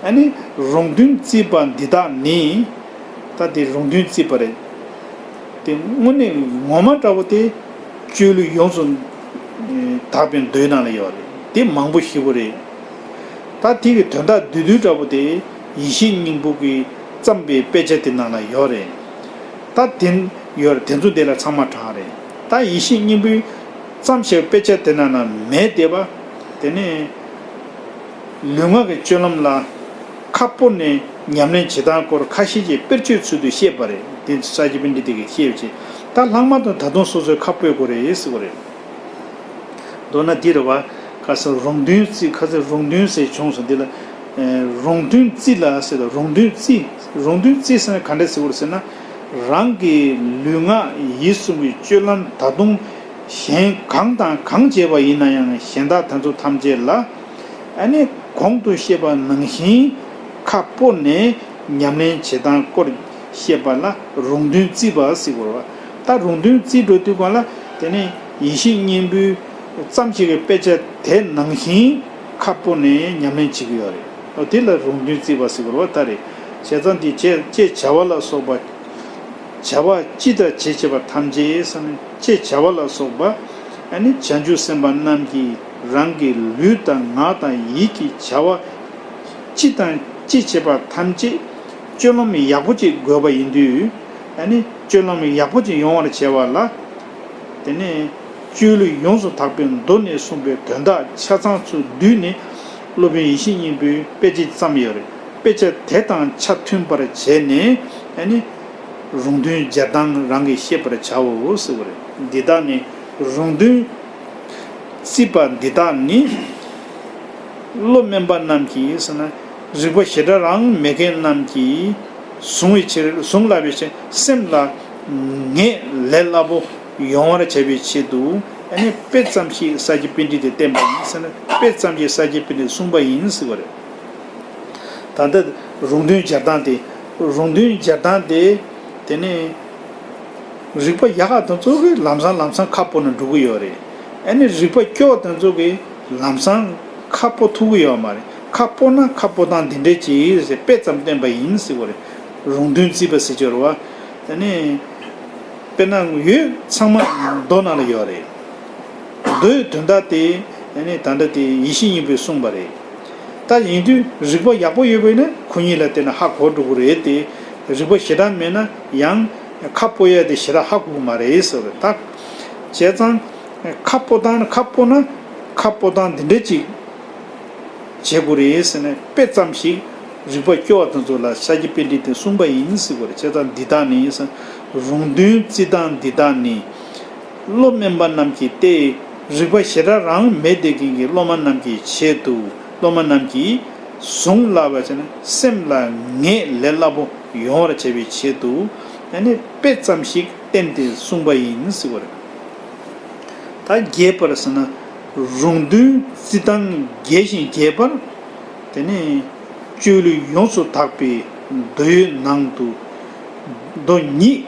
ཨ་ནི་རུང་མཐུན་བརྩིས་པ་འདི་དག་ནི། ད་དེ་རུང་མཐུན་བརྩིས་པ་རེད། དེ་དངོས་གནས་ངོ་མ་འདྲ་བོ་དེ་སྤྱོད་ལུགས་ཡོངས་སུ་དག་པའི་མདོའི་ནང་ལ་ཡོད་རེད། དེ་མང་པོ་ཞེ་པོ་རེད། ད་དེ་གི་དོན་དག་བསྡུས་བསྡུས་འདྲ་བོ་དེ་ཡེ་ཤེས་སྙིང་པོ་གིས་བརྩམས་པའི་དཔེ་ཆ་དེ་ནང་ལ་ཡོད་རེད། ད་དེ་ཡོད་རེད། དེ་ཚོ་དེ་ལ་ཚང་མ་དྲངས་རེད། ད་ཡེ་ཤེས་སྙིང་པོས་བརྩམས་བྱས་དཔེ་ཆ་དེ་ནང་ན་མེད་བསྡད་པ། དེ་ནས། ལུས་ངག་གི་སྤྱོད་ལམ་ལ་ཁ་སྤོ་ནས་ཉམས་ལེན་བྱེད་སྟངས་སྐོར་ཁ་ཤས་ཀྱིས་དཔེར་བརྗོད་ཚུལ་དུ་བཤད་པ་རེད། དེ་ས་སྐྱ་པཎྜི་ཏ་གིས་བཤད་པ་བྱས། ད་ལྷག་མ་དང་ད་དུང་སོ་སོའི་ཁ་སྤོ་དགོས་རེད་ཟེར་བ་རེད། མདོར་ན་འདི་རེད་བ། ཁ་སང་རུང་མཐུན་བརྩི། ཁ་སང་རུང་མཐུན་ཟེར་བྱུང་སོང་། འདི་ལ་རུང་མཐུན་བརྩི་ལ་ཟེར་དང་། རུང་མཐུན་བརྩི། རུང་མཐུན་བརྩི་ཟེར་ན་ག་འདྲ་ཟེར་བ་རེད་ཟེར་ན། རང་གི་ལུས་ངག་ཡིད་གསུམ་གྱི་སྤྱོད་ལམ་ད་དུང་གཞན་གང་དང་གང་བྱས་པ་ཡིན་ན་ཡང་། གཞན་དག་དེ་ཚོ་ཐམས་ཅད་ལ་ཨ་ནི་གོང་དུ་བཤད་པ་ནང་བཞིན་ཁ་སྤོ་ནས་ཉམས་ལེན་བྱེད་སྟངས་སྐོར་བཤད་པ་ལ་རུང་མཐུན་བརྩི་བ་ཟེར་དགོས་རེད་བ། ད་རུང་མཐུན་བརྩི་འགྲོ་དུས་སྒང་ལ། དེ་ནས་ཡེ་ཤེས་སྙིང་པོས་བརྩམས་བྱས་ཀྱི་དཔེ་ཆ་དེ་ནང་བཞིན་ཁ་སྤོ་ནས་ཉམས་ལེན་བྱེད་ཀྱི་ཡོད་རེད། འོ་དེ་ལ་རུང་མཐུན་བརྩི་བ་ཟེར་དགོས་རེད་བ། ད་རེད། བྱས་ཙང་འདི་ཅེས་ཅེས་བྱ་བ་ལ་སོགས་པ། བྱ་བ་ཅི་དང་ཅི་བྱེད་པ་ཐམས་ཅད་ཟེར་ནས། ཅེས་བྱ་བ་ལ་སོགས་པ། ཨ་ནི་བྱང་ཆུབ་སེམས་དཔའ་རྣམས་ཀྱིས་རང་གི་ལུས་དང་ངག་དང་ཡིད་ཀྱི་བྱ་བ་ཅི་དང་ཅི་བྱེད་པ་ཐམས་ཅད་སྤྱོད་ལམ་ཡག་པོ་ཅིག་དགོས་པ་ཡིན་དུས། ཨ་ནི་སྤྱོད་ལམ་ཡག་པོ་ཅིག་ཡོང་བར་བྱ་བ་ལ། དེ་ནས་སྤྱོད་ཡུལ་ཡོངས་སུ་དག་པའི་མདོ་ནས་གསུངས་པའི་དོན་དག་ཆ་ཚང་ཚུར་བསྡུས་ནས། སློབ་དཔོན་ཡེ་ཤེས་སྙིང་པོས་དཔེ་ཆ་བརྩམས་ཡོད་རེད། དཔེ་ཆ་དེ་དང་ཆ་མཐུན་པར་བྱས་ནས། ཨ་ནི་རུང་དོན་སྦྱར་སྟངས་རང་གིས་ཤེས་པར་བྱའོ་ཟེར་བ་རེད། འདི་དག་ནི་རུང་དོན་བརྩིས་པ་འདི་དག་ནི། བློ་དམན་པ་རྣམས་ཀྱིས་ཟེར་ན། རིག་པ་ཞེ་དྲག་རང་མེད་མཁན་རྣམས་ཀྱིས་བཟུང་བའི་ཕྱིར། བཟུང་སླ་བའི་ཕྱིར། སེམས་ལ་ངེས་ལས་སླ་པོ་ཡོང་བར་བྱ་བའི་ཆེད་དུ། ཨ་ནི་དཔེ་ཙམ་ཞིག་ས་སྐྱ་པཎྜི་ཏས་བསྟན་པ་ཡིན་ཟེར་ན། དཔེ་ཙམ་ཞིག་ས་སྐྱ་པཎྜི་ཏས་གསུངས་པ་ཡིན་ཟེར་བ་རེད། ད་ལྟ་རུང་དོན་སྦྱར་སྟངས་དེ། རུང་དོན་སྦྱར་སྟངས་དེ། དེ་ནས་རིག་པ་ཡག་ག་དེ་ཚོ་གིས་ལམ་སང་ལམ་སང་ཁ་སྤོ་ན་འགྲོ་གི་ཡོད་རེད། ཨ་ནི་རིག་པ་སྐྱོ་བ་དེ་ཚོ་གིས་ལམ་སང་ཁ་སྤོ་ཐུབ་ཀྱི་ཡོད་མ་རེད། ཁ་སྤོ་ན་ཁ་སྤོ་སྟངས་འདི་འདྲས་ཅིག་ཟེར་དཔེ་ཙམ་བསྟན་པ་ཡིན་ཟེར་བ་རེད། རུང་དོན་བརྩིས་པ་ཟེར་གྱི་ཡོད་རེད་བ། དེ་ནས། དཔེར་ན་ཡོད་ཚང་མ་མདོ་ནང་ལ་ཡོད་རེད། མདོའི་དོན་དག་དེ་ཨ་ནི་ད་ལྟ་དེ་ཡེ་ཤེས་སྙིང་པོས་གསུངས་པ་རེད། ད་ཡིན་དུས་རིག་པ་ཡག་པོ་ཡོད་པ་ཡིན་ན་ཁོ་གཉིས་ལ་བལྟས་ན་ཧ་གོ་འགྲོ་གི་རེད་དེ། རིག་པ་ཞེ་དྲག་མེད་ན་ཡང་ཁ་སྤོ་ཡ་དེ་ཞེ་དྲག་ཧ་གོ་གི་མ་རེད་ཟེར་བ་རེད། ད་བྱས་ཙང་ཁ་སྤོ་སྟངས་ཁ་སྤོ་ན་ཁ་སྤོ་སྟངས་འདི་འདྲ་ཅིག་བྱེད་དགོས་རེད་ཟེར་ནས། དཔེ་ཙམ་ཞིག་རིག་པ་སྐྱོ་བ་དེ་ཚོ་ལ་ས་སྐྱ་པཎྜི་ཏས་གསུངས་པ་ཡིན་ཟེར་དགོས་རེད། བྱས་ཙང་འདི་དག་ནི་ཟེར། རུང་དོན་བརྩི་སྟངས་འདི་དག་ནི། བློ་དམན་པ་རྣམས་ཀྱིས་ཏེ། རིག་པ་ཞེ་དྲག་རང་མེད་བསྡད་མཁན་གྱི་སློབ་མ་རྣམས་ཀྱི་ཆེད་དུ། སློབ་མ་རྣམས་ཀྱིས་བཟུང་སླ་བ་བྱས་ན་སེམས་ལ་ངེས་ལས་སླ་པོ་ཡོང་བར་བྱ་བའི་ཆེད་དུ། ཨ་ནི་དཔེ་ཙམ་ཞིག་བསྟན་ཏེ་གསུངས་པ་ཡིན་ཟེར་དགོས་རེད། ད་རྒྱས་པར་ཟེར་ན། རུང་དོན་བརྩི་སྟངས་རྒྱས་ཤིང་རྒྱས་པར། དེ་ནས་སྤྱོད་ཡུལ་ཡོངས་སུ་དག་པའི་མདོའི་ནང་དུ་མདོ་ཉིད་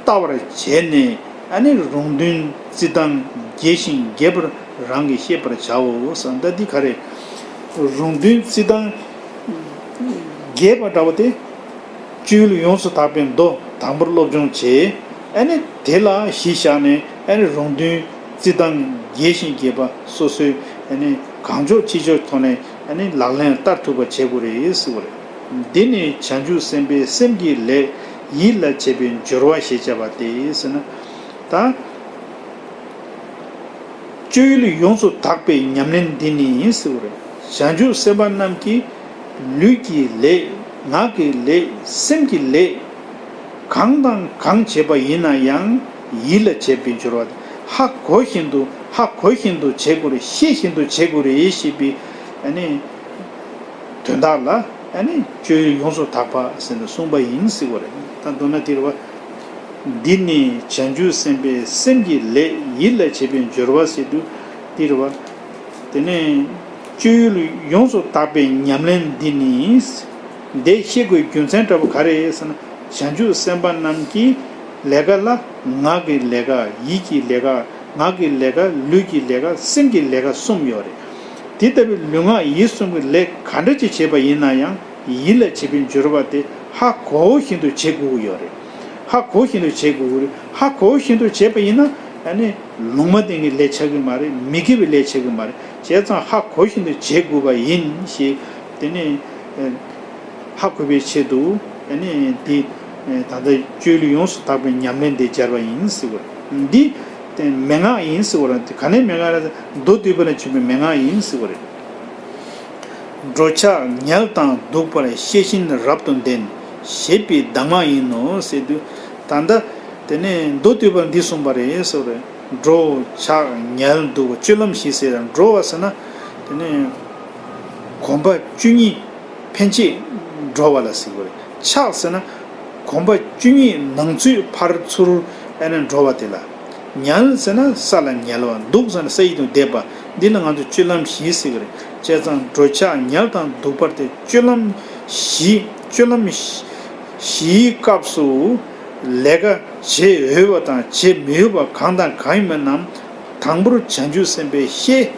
བལྟ་བར་བྱས་ནས། ཨ་ནི་རུང་དོན་བརྩི་སྟངས་རྒྱས་ཤིང་རྒྱས་པར་རང་གིས་ཤེས་པར་བྱའོ་ཟེར། ད་འདི་ག་རེ། རུང་དོན་བརྩི་སྟངས་རྒྱས་པ་འདྲ་བོ་དེ། སྤྱོད་ཡུལ་ཡོངས་སུ་དག་པའི་མདོ་དང་པོར་སློབ་སྦྱོང་བྱས། ཨ་ནི་དེ་ལ་གཞི་བཞག་ནས་ཨ་ནི་རུང་དོན་བརྩི་སྟངས་རྒྱས་ཤིང་རྒྱས་པ་སོ་སོའི་ཨ་ནི་གང་ལྕོགས་ཅི་ལྕོགས་ཐོག་ནས་ཨ་ནི་ལག་ལེན་བསྟར་ཐུབ་པ་བྱེད་དགོས་རེད་ཟེར་བ་རེད། འདི་ནི་བྱང་ཆུབ་སེམས་དཔའི་སེམས་ཀྱི་ལས། ཡིད་ལ་བྱེད་པའི་སྦྱོར་བ་ཞེས་བྱ་བ་སྟེ་ཟེར་ན། ད། སྤྱོད་ཡུལ་ཡོངས་སུ་དག་པའི་ཉམས་ལེན་འདི་ནི་ཟེར་བ་རེད། བྱང་ཆུབ་སེམས་དཔའ་རྣམས་ཀྱིས་ལུས་ཀྱི་ལས། ངག་གི་ལས། སེམས་ཀྱི་ལས། གང་དང་གང་བྱེད་པ་ཡིན་ན་ཡང་ཡིད་ལ་བྱེད་པའི་སྦྱོར་བ། ཧ་གོ་བཞིན་དུ་ཧ་གོ་བཞིན་དུ་བྱེད་དགོས་རེད། ཤེས་བཞིན་དུ་བྱེད་དགོས་རེད་ཞེས་པའི་ཨ་ནི། དོན་དག་ལ་ཨ་ནི་སྤྱོད་ཡུལ་ཡོངས་སུ་དག་པ་ཟེར་ནས་གསུངས་པ་ཡིན་ཟེར་བ་རེད། ད་མདོར་ན་དེ་རེད་བ། འདི་ནི་བྱང་ཆུབ་སེམས་དཔའི་སེམས་ཀྱི་ལས། ཡིད་ལ་བྱེད་པའི་སྦྱོར་བ་ཟེར་དུས་དེ་རེད་བ། དེ་ནས་སྤྱོད་ཡུལ་ཡོངས་སུ་དག་པའི་ཉམས་ལེན་འདི་ནི། འདི་ཤེས་དགོས་རྒྱུ་མཚན་འདྲ་བོ་ག་རེ་ཟེར་ན། བྱང་ཆུབ་སེམས་དཔའ་རྣམས་ཀྱི་ལས་ཀ་ལ་ངག་གི་ལས་ཀ། ཡིད་ཀྱི་ལས་ཀ། ངག་གི་ལས་ཀ། ལུས་ཀྱི་ལས་ཀ། སེམས་ཀྱི་ལས་ཀ་གསུམ་ཡོད་རེད། དེ་ལྟ་བུའི་ལུས་ངག་ཡིད་གསུམ་གྱི་ལས་ག་འདྲ་ཅིག་བྱེད་པ་ཡིན་ན་ཡང་། ཡིད་ལ་བྱེད་པའི་སྦྱོར་བ་དེ་ཧ་གོ་བཞིན་དུ་བྱེད་དགོས་ཀྱི་ཡོད་རེད། ཧ་གོ་བཞིན་དུ་བྱེད་དགོས་ཀྱི་རེད། ཧ་གོ་བཞིན་དུ་བྱེད་པ་ཡིན་ན་ཨ་ནི་ལུང་མ་བསྟན་གྱི་ལས་ཆགས་ཀྱི་མ་རེད། མི་དགེ་བའི་ལས་ཆགས་ཀྱི་མ་རེད། བྱས་ཙང་ཧ་གོ་བཞིན་དུ་བྱེད་དགོས་པ་ཡིན་ཞེས་དེ་ནས་ཧ་གོ་བའི་ཆེད་དུ་ཨ་ནི་འདི་ད་ལྟ་སྤྱོད་ཡུལ་ཡོངས་སུ་དག་པའི་ཉམས་ལེན་འདི་སྦྱར་བ་ཡིན་ཟེར་བ་རེད། འདི་མན་ངག་ཡིན་ཟེར་བ་རེད། ག་ནས་མན་ངག་རེད། མདོ་སྡུད་པ་ནས་བྱུང་བའི་མན་ངག་ཡིན་ཟེར་བ་རེད། འགྲོ་འཆག་ཉལ་དང་འདུག་པར་ཤེས་བཞིན་རབ་ཏུ་ལྡན། ཞེས་པའི་གདམས་ངག་ཡིན་ནོ་ཟེར་དུས། ད་ལྟ་དེ་ནས་མདོ་སྡུད་པར་འདི་གསུངས་པ་རེད་ཟེར་བ་རེད། འགྲོ་འཆག་ཉལ་འདུག་སྤྱོད་ལམ་བཞི་ཟེར། འགྲོ་བ་ཟེར་ན་དེ་ནས་གོམ་པ་བཅུ་གཉིས་ཕན་ཆད་འགྲོ་བ་ལ་ཟེར་བ་རེད། འཆག་ཟེར་ན་གོམ་པ་བཅུ་གཉིས་ནང་ཚུད་ཕར་ཚུར་ཨ་ནི་འགྲོ་བ་དེ་ལ། ཉལ་ཟེར་ན་ས་ལ་ཉལ་བ། འདུག་ཟེར་ན་ས་ཡི་སྟེང་བསྡད་པ། འདི་ལ་ང་ཚོས་སྤྱོད་ལམ་བཞི་ཟེར་གི་རེད། བྱས་ཙང་འགྲོ་འཆག་ཉལ་དང་འདུག་པར་ཏེ་སྤྱོད་ལམ་བཞི། སྤྱོད་ལམ་བཞིའི་སྐབས་སུ་ལས་ཀ་བྱེད་འོས་པ་དང་བྱེད་མི་འོས་པ་གང་དང་གང་ཡིན་པ་རྣམས་དང་པོར་བྱང་ཆུབ་སེམས་དཔས་ཤེས།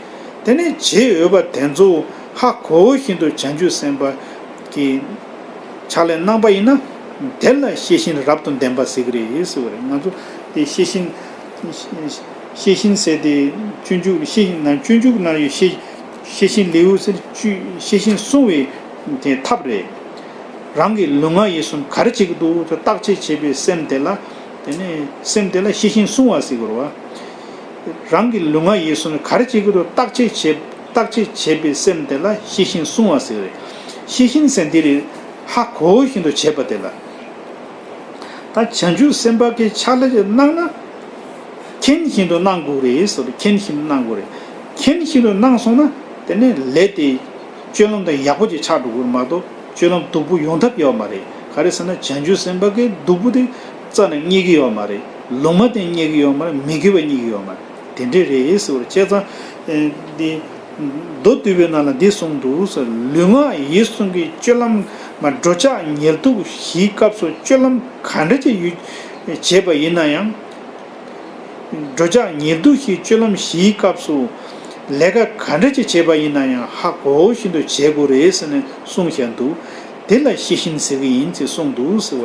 དེ་ནས་བྱེད་འོས་པ་དེ་ཚོ་ཧ་གོ་བཞིན་དུ་བྱང་ཆུབ་སེམས་དཔའ་གི་ཕྱག་ལས་གནང་པ་ཡིན་ན། དེ་ལ་ཤེས་བཞིན་རབ་ཏུ་ལྡན་པ་ཟེར་གི་རེད་ཟེར་བ་རེད། ང་ཚོ་དེ་ཤེས་བཞིན་ ཤེས་བཞིན་ཟེར་དེ་སྤྱོད་འཇུག་ཤེས་བཞིན་ན་སྤྱོད་འཇུག་ན་ཡོད་ཤེས་ཤེས་བཞིན་ལེའུ་ཟེར་བཅུ་ཤེས་བཞིན་བསྲུང་བའི་དེ་ཐབས་རེད། རང་གི་ལུས་ངག་ཡིད་གསུམ་ག་རེ་བྱེད་ཀྱི་འདུག་ཟེར་བརྟག་དཔྱད་བྱེད་པའི་སེམས་དེ་ལ་དེ་ནས་སེམས་དེ་ལ་ཤེས་བཞིན་བསྲུང་བ་ཟེར་དགོས་རེད་བ། རང་གི་ལུས་ངག་ཡིད་གསུམ་ག་རེ་བྱེད་ཀྱི་འདུག་བརྟག་དཔྱད་བྱེད་བརྟག་དཔྱད་བྱེད་པའི་སེམས་དེ་ལ་ཤེས་བཞིན་བསྲུང་བ་ཟེར་རེད། ཤེས་བཞིན་ཟེར་འདི་རེད། ཧ་གོ་བཞིན་དུ་བྱེད་པ་དེ་ལ། ད་བྱང་ཆུབ་སེམས་དཔའ་གི་ཕྱག་ལས་ཅིག་གནང་ན། མཁྱེན་བཞིན་དུ་གནང་དགོས་རེད་ཟེར་ཏེ་མཁྱེན་བཞིན་དུ་གནང་དགོས་རེད། མཁྱེན་བཞིན་དུ་གནང་སོང་ན་དེ་ནས་ལས་དེ་སྤྱོད་ལམ་དང་ཡག་པོ་ཅིག་ཆགས་འགྲོ་གི་རེད་མ་གཏོགས་སྤྱོད་ལམ་སྡུག་པོ་ཡོང་ཐབས་ཡོད་མ་རེད། ག་རེ་ཟེར་ན་བྱང་ཆུབ་སེམས་དཔའ་གི་སྡུག་པོ་དེ་རྩ་ནས་རྙེད་ཀྱི་ཡོད་མ་རེད། ལུང་མ་བསྟན་རྙེད་ཀྱི་ཡོད་མ་རེད། མི་དགེ་བ་རྙེད་ཀྱི་ཡོད་མ་རེད། དེ་འདྲས་རེད་ཟེར་བ་རེད། བྱས་ཙང་ཨེ་འདི། མདོ་སྡུད་པའི་ནང་ལ་འདི་གསུངས་འདུག་ཟེར། ལུས་ངག་ཡིད་གསུམ་གྱི་སྤྱོད་ལམ་མ་འགྲོ་འཆག་ཉལ་འདུག་བཞིའི་སྐབས་སུ་སྤྱོད་ལམ་ག་འདྲ་ཅིག་ཡོད་བྱས་པ་ཡིན་ན་ཡང་། འགྲོ་འཆག་ཉལ་འདུག་བཞིའི་སྤྱོད་ལམ་བཞིའི་སྐབས་སུ་ལས་ཀ་ག་འདྲ་ཅིག་བྱས་པ་ཡིན་ན་ཡང་ཧ་གོ་བཞིན་དུ་བྱེད་དགོས་རེད་ཟེར་ནས་གསུངས་བཞག་འདུག་དེ་ལ་ཤེས་བཞིན་ཟེར་གྱི་ཡིན་ཅེས་གསུངས་འདུག་ཟེར་བ་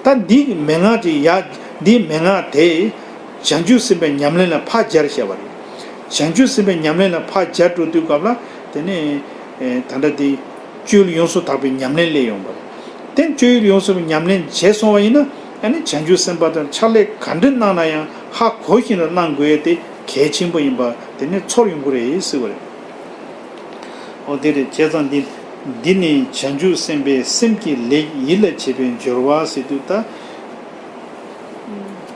རེད། ད་འདི་མན་ངག་ཅིག་ཡ་འདིའི་མན་ངག་དེ། བྱང་ཆུབ་སེམས་དཔའི་ཉམས་ལེན་ལ་ཕར་སྦྱར་བྱས་པ་རེད། བྱང་ཆུབ་སེམས་དཔའི་ཉམས་ལེན་ལ་ཕར་སྦྱར་འགྲོ་དུས་སྐབས་ལ་དེ་ནས་ད་ལྟ་དེ་སྤྱོད་ཡུལ་ཡོངས་སུ་དག་པའི་ཉམས་ལེན་སླེབས་ཡོང་བ་རེད། དེ་སྤྱོད་ཡུལ་ཡོངས་སུ་ཉམས་ལེན་བྱས་སོང་བ་ཡིན་ན་ཨ་ནི་བྱང་ཆུབ་སེམས་དཔའ་དང་ཕྱག་ལས་ག་འདྲ་གནང་ན་ཡང་ཧ་གོ་བཞིན་དུ་གནང་དགོས་ཡས་དེ་གལ་ཆེན་པོ་ཡིན་པ་དེ་ནས་ཚོར་ཡོང་གི་རེད་ཟེར་བ་རེད། འོ་དེ་རེད། བྱས་ཙང་འདི་འདི་ནི་བྱང་ཆུབ་སེམས་དཔའི་སེམས་ཀྱི་ལས་ཡིད་ལ་བྱེད་པའི་སྦྱོར་བ་ཟེར་དུས་ད།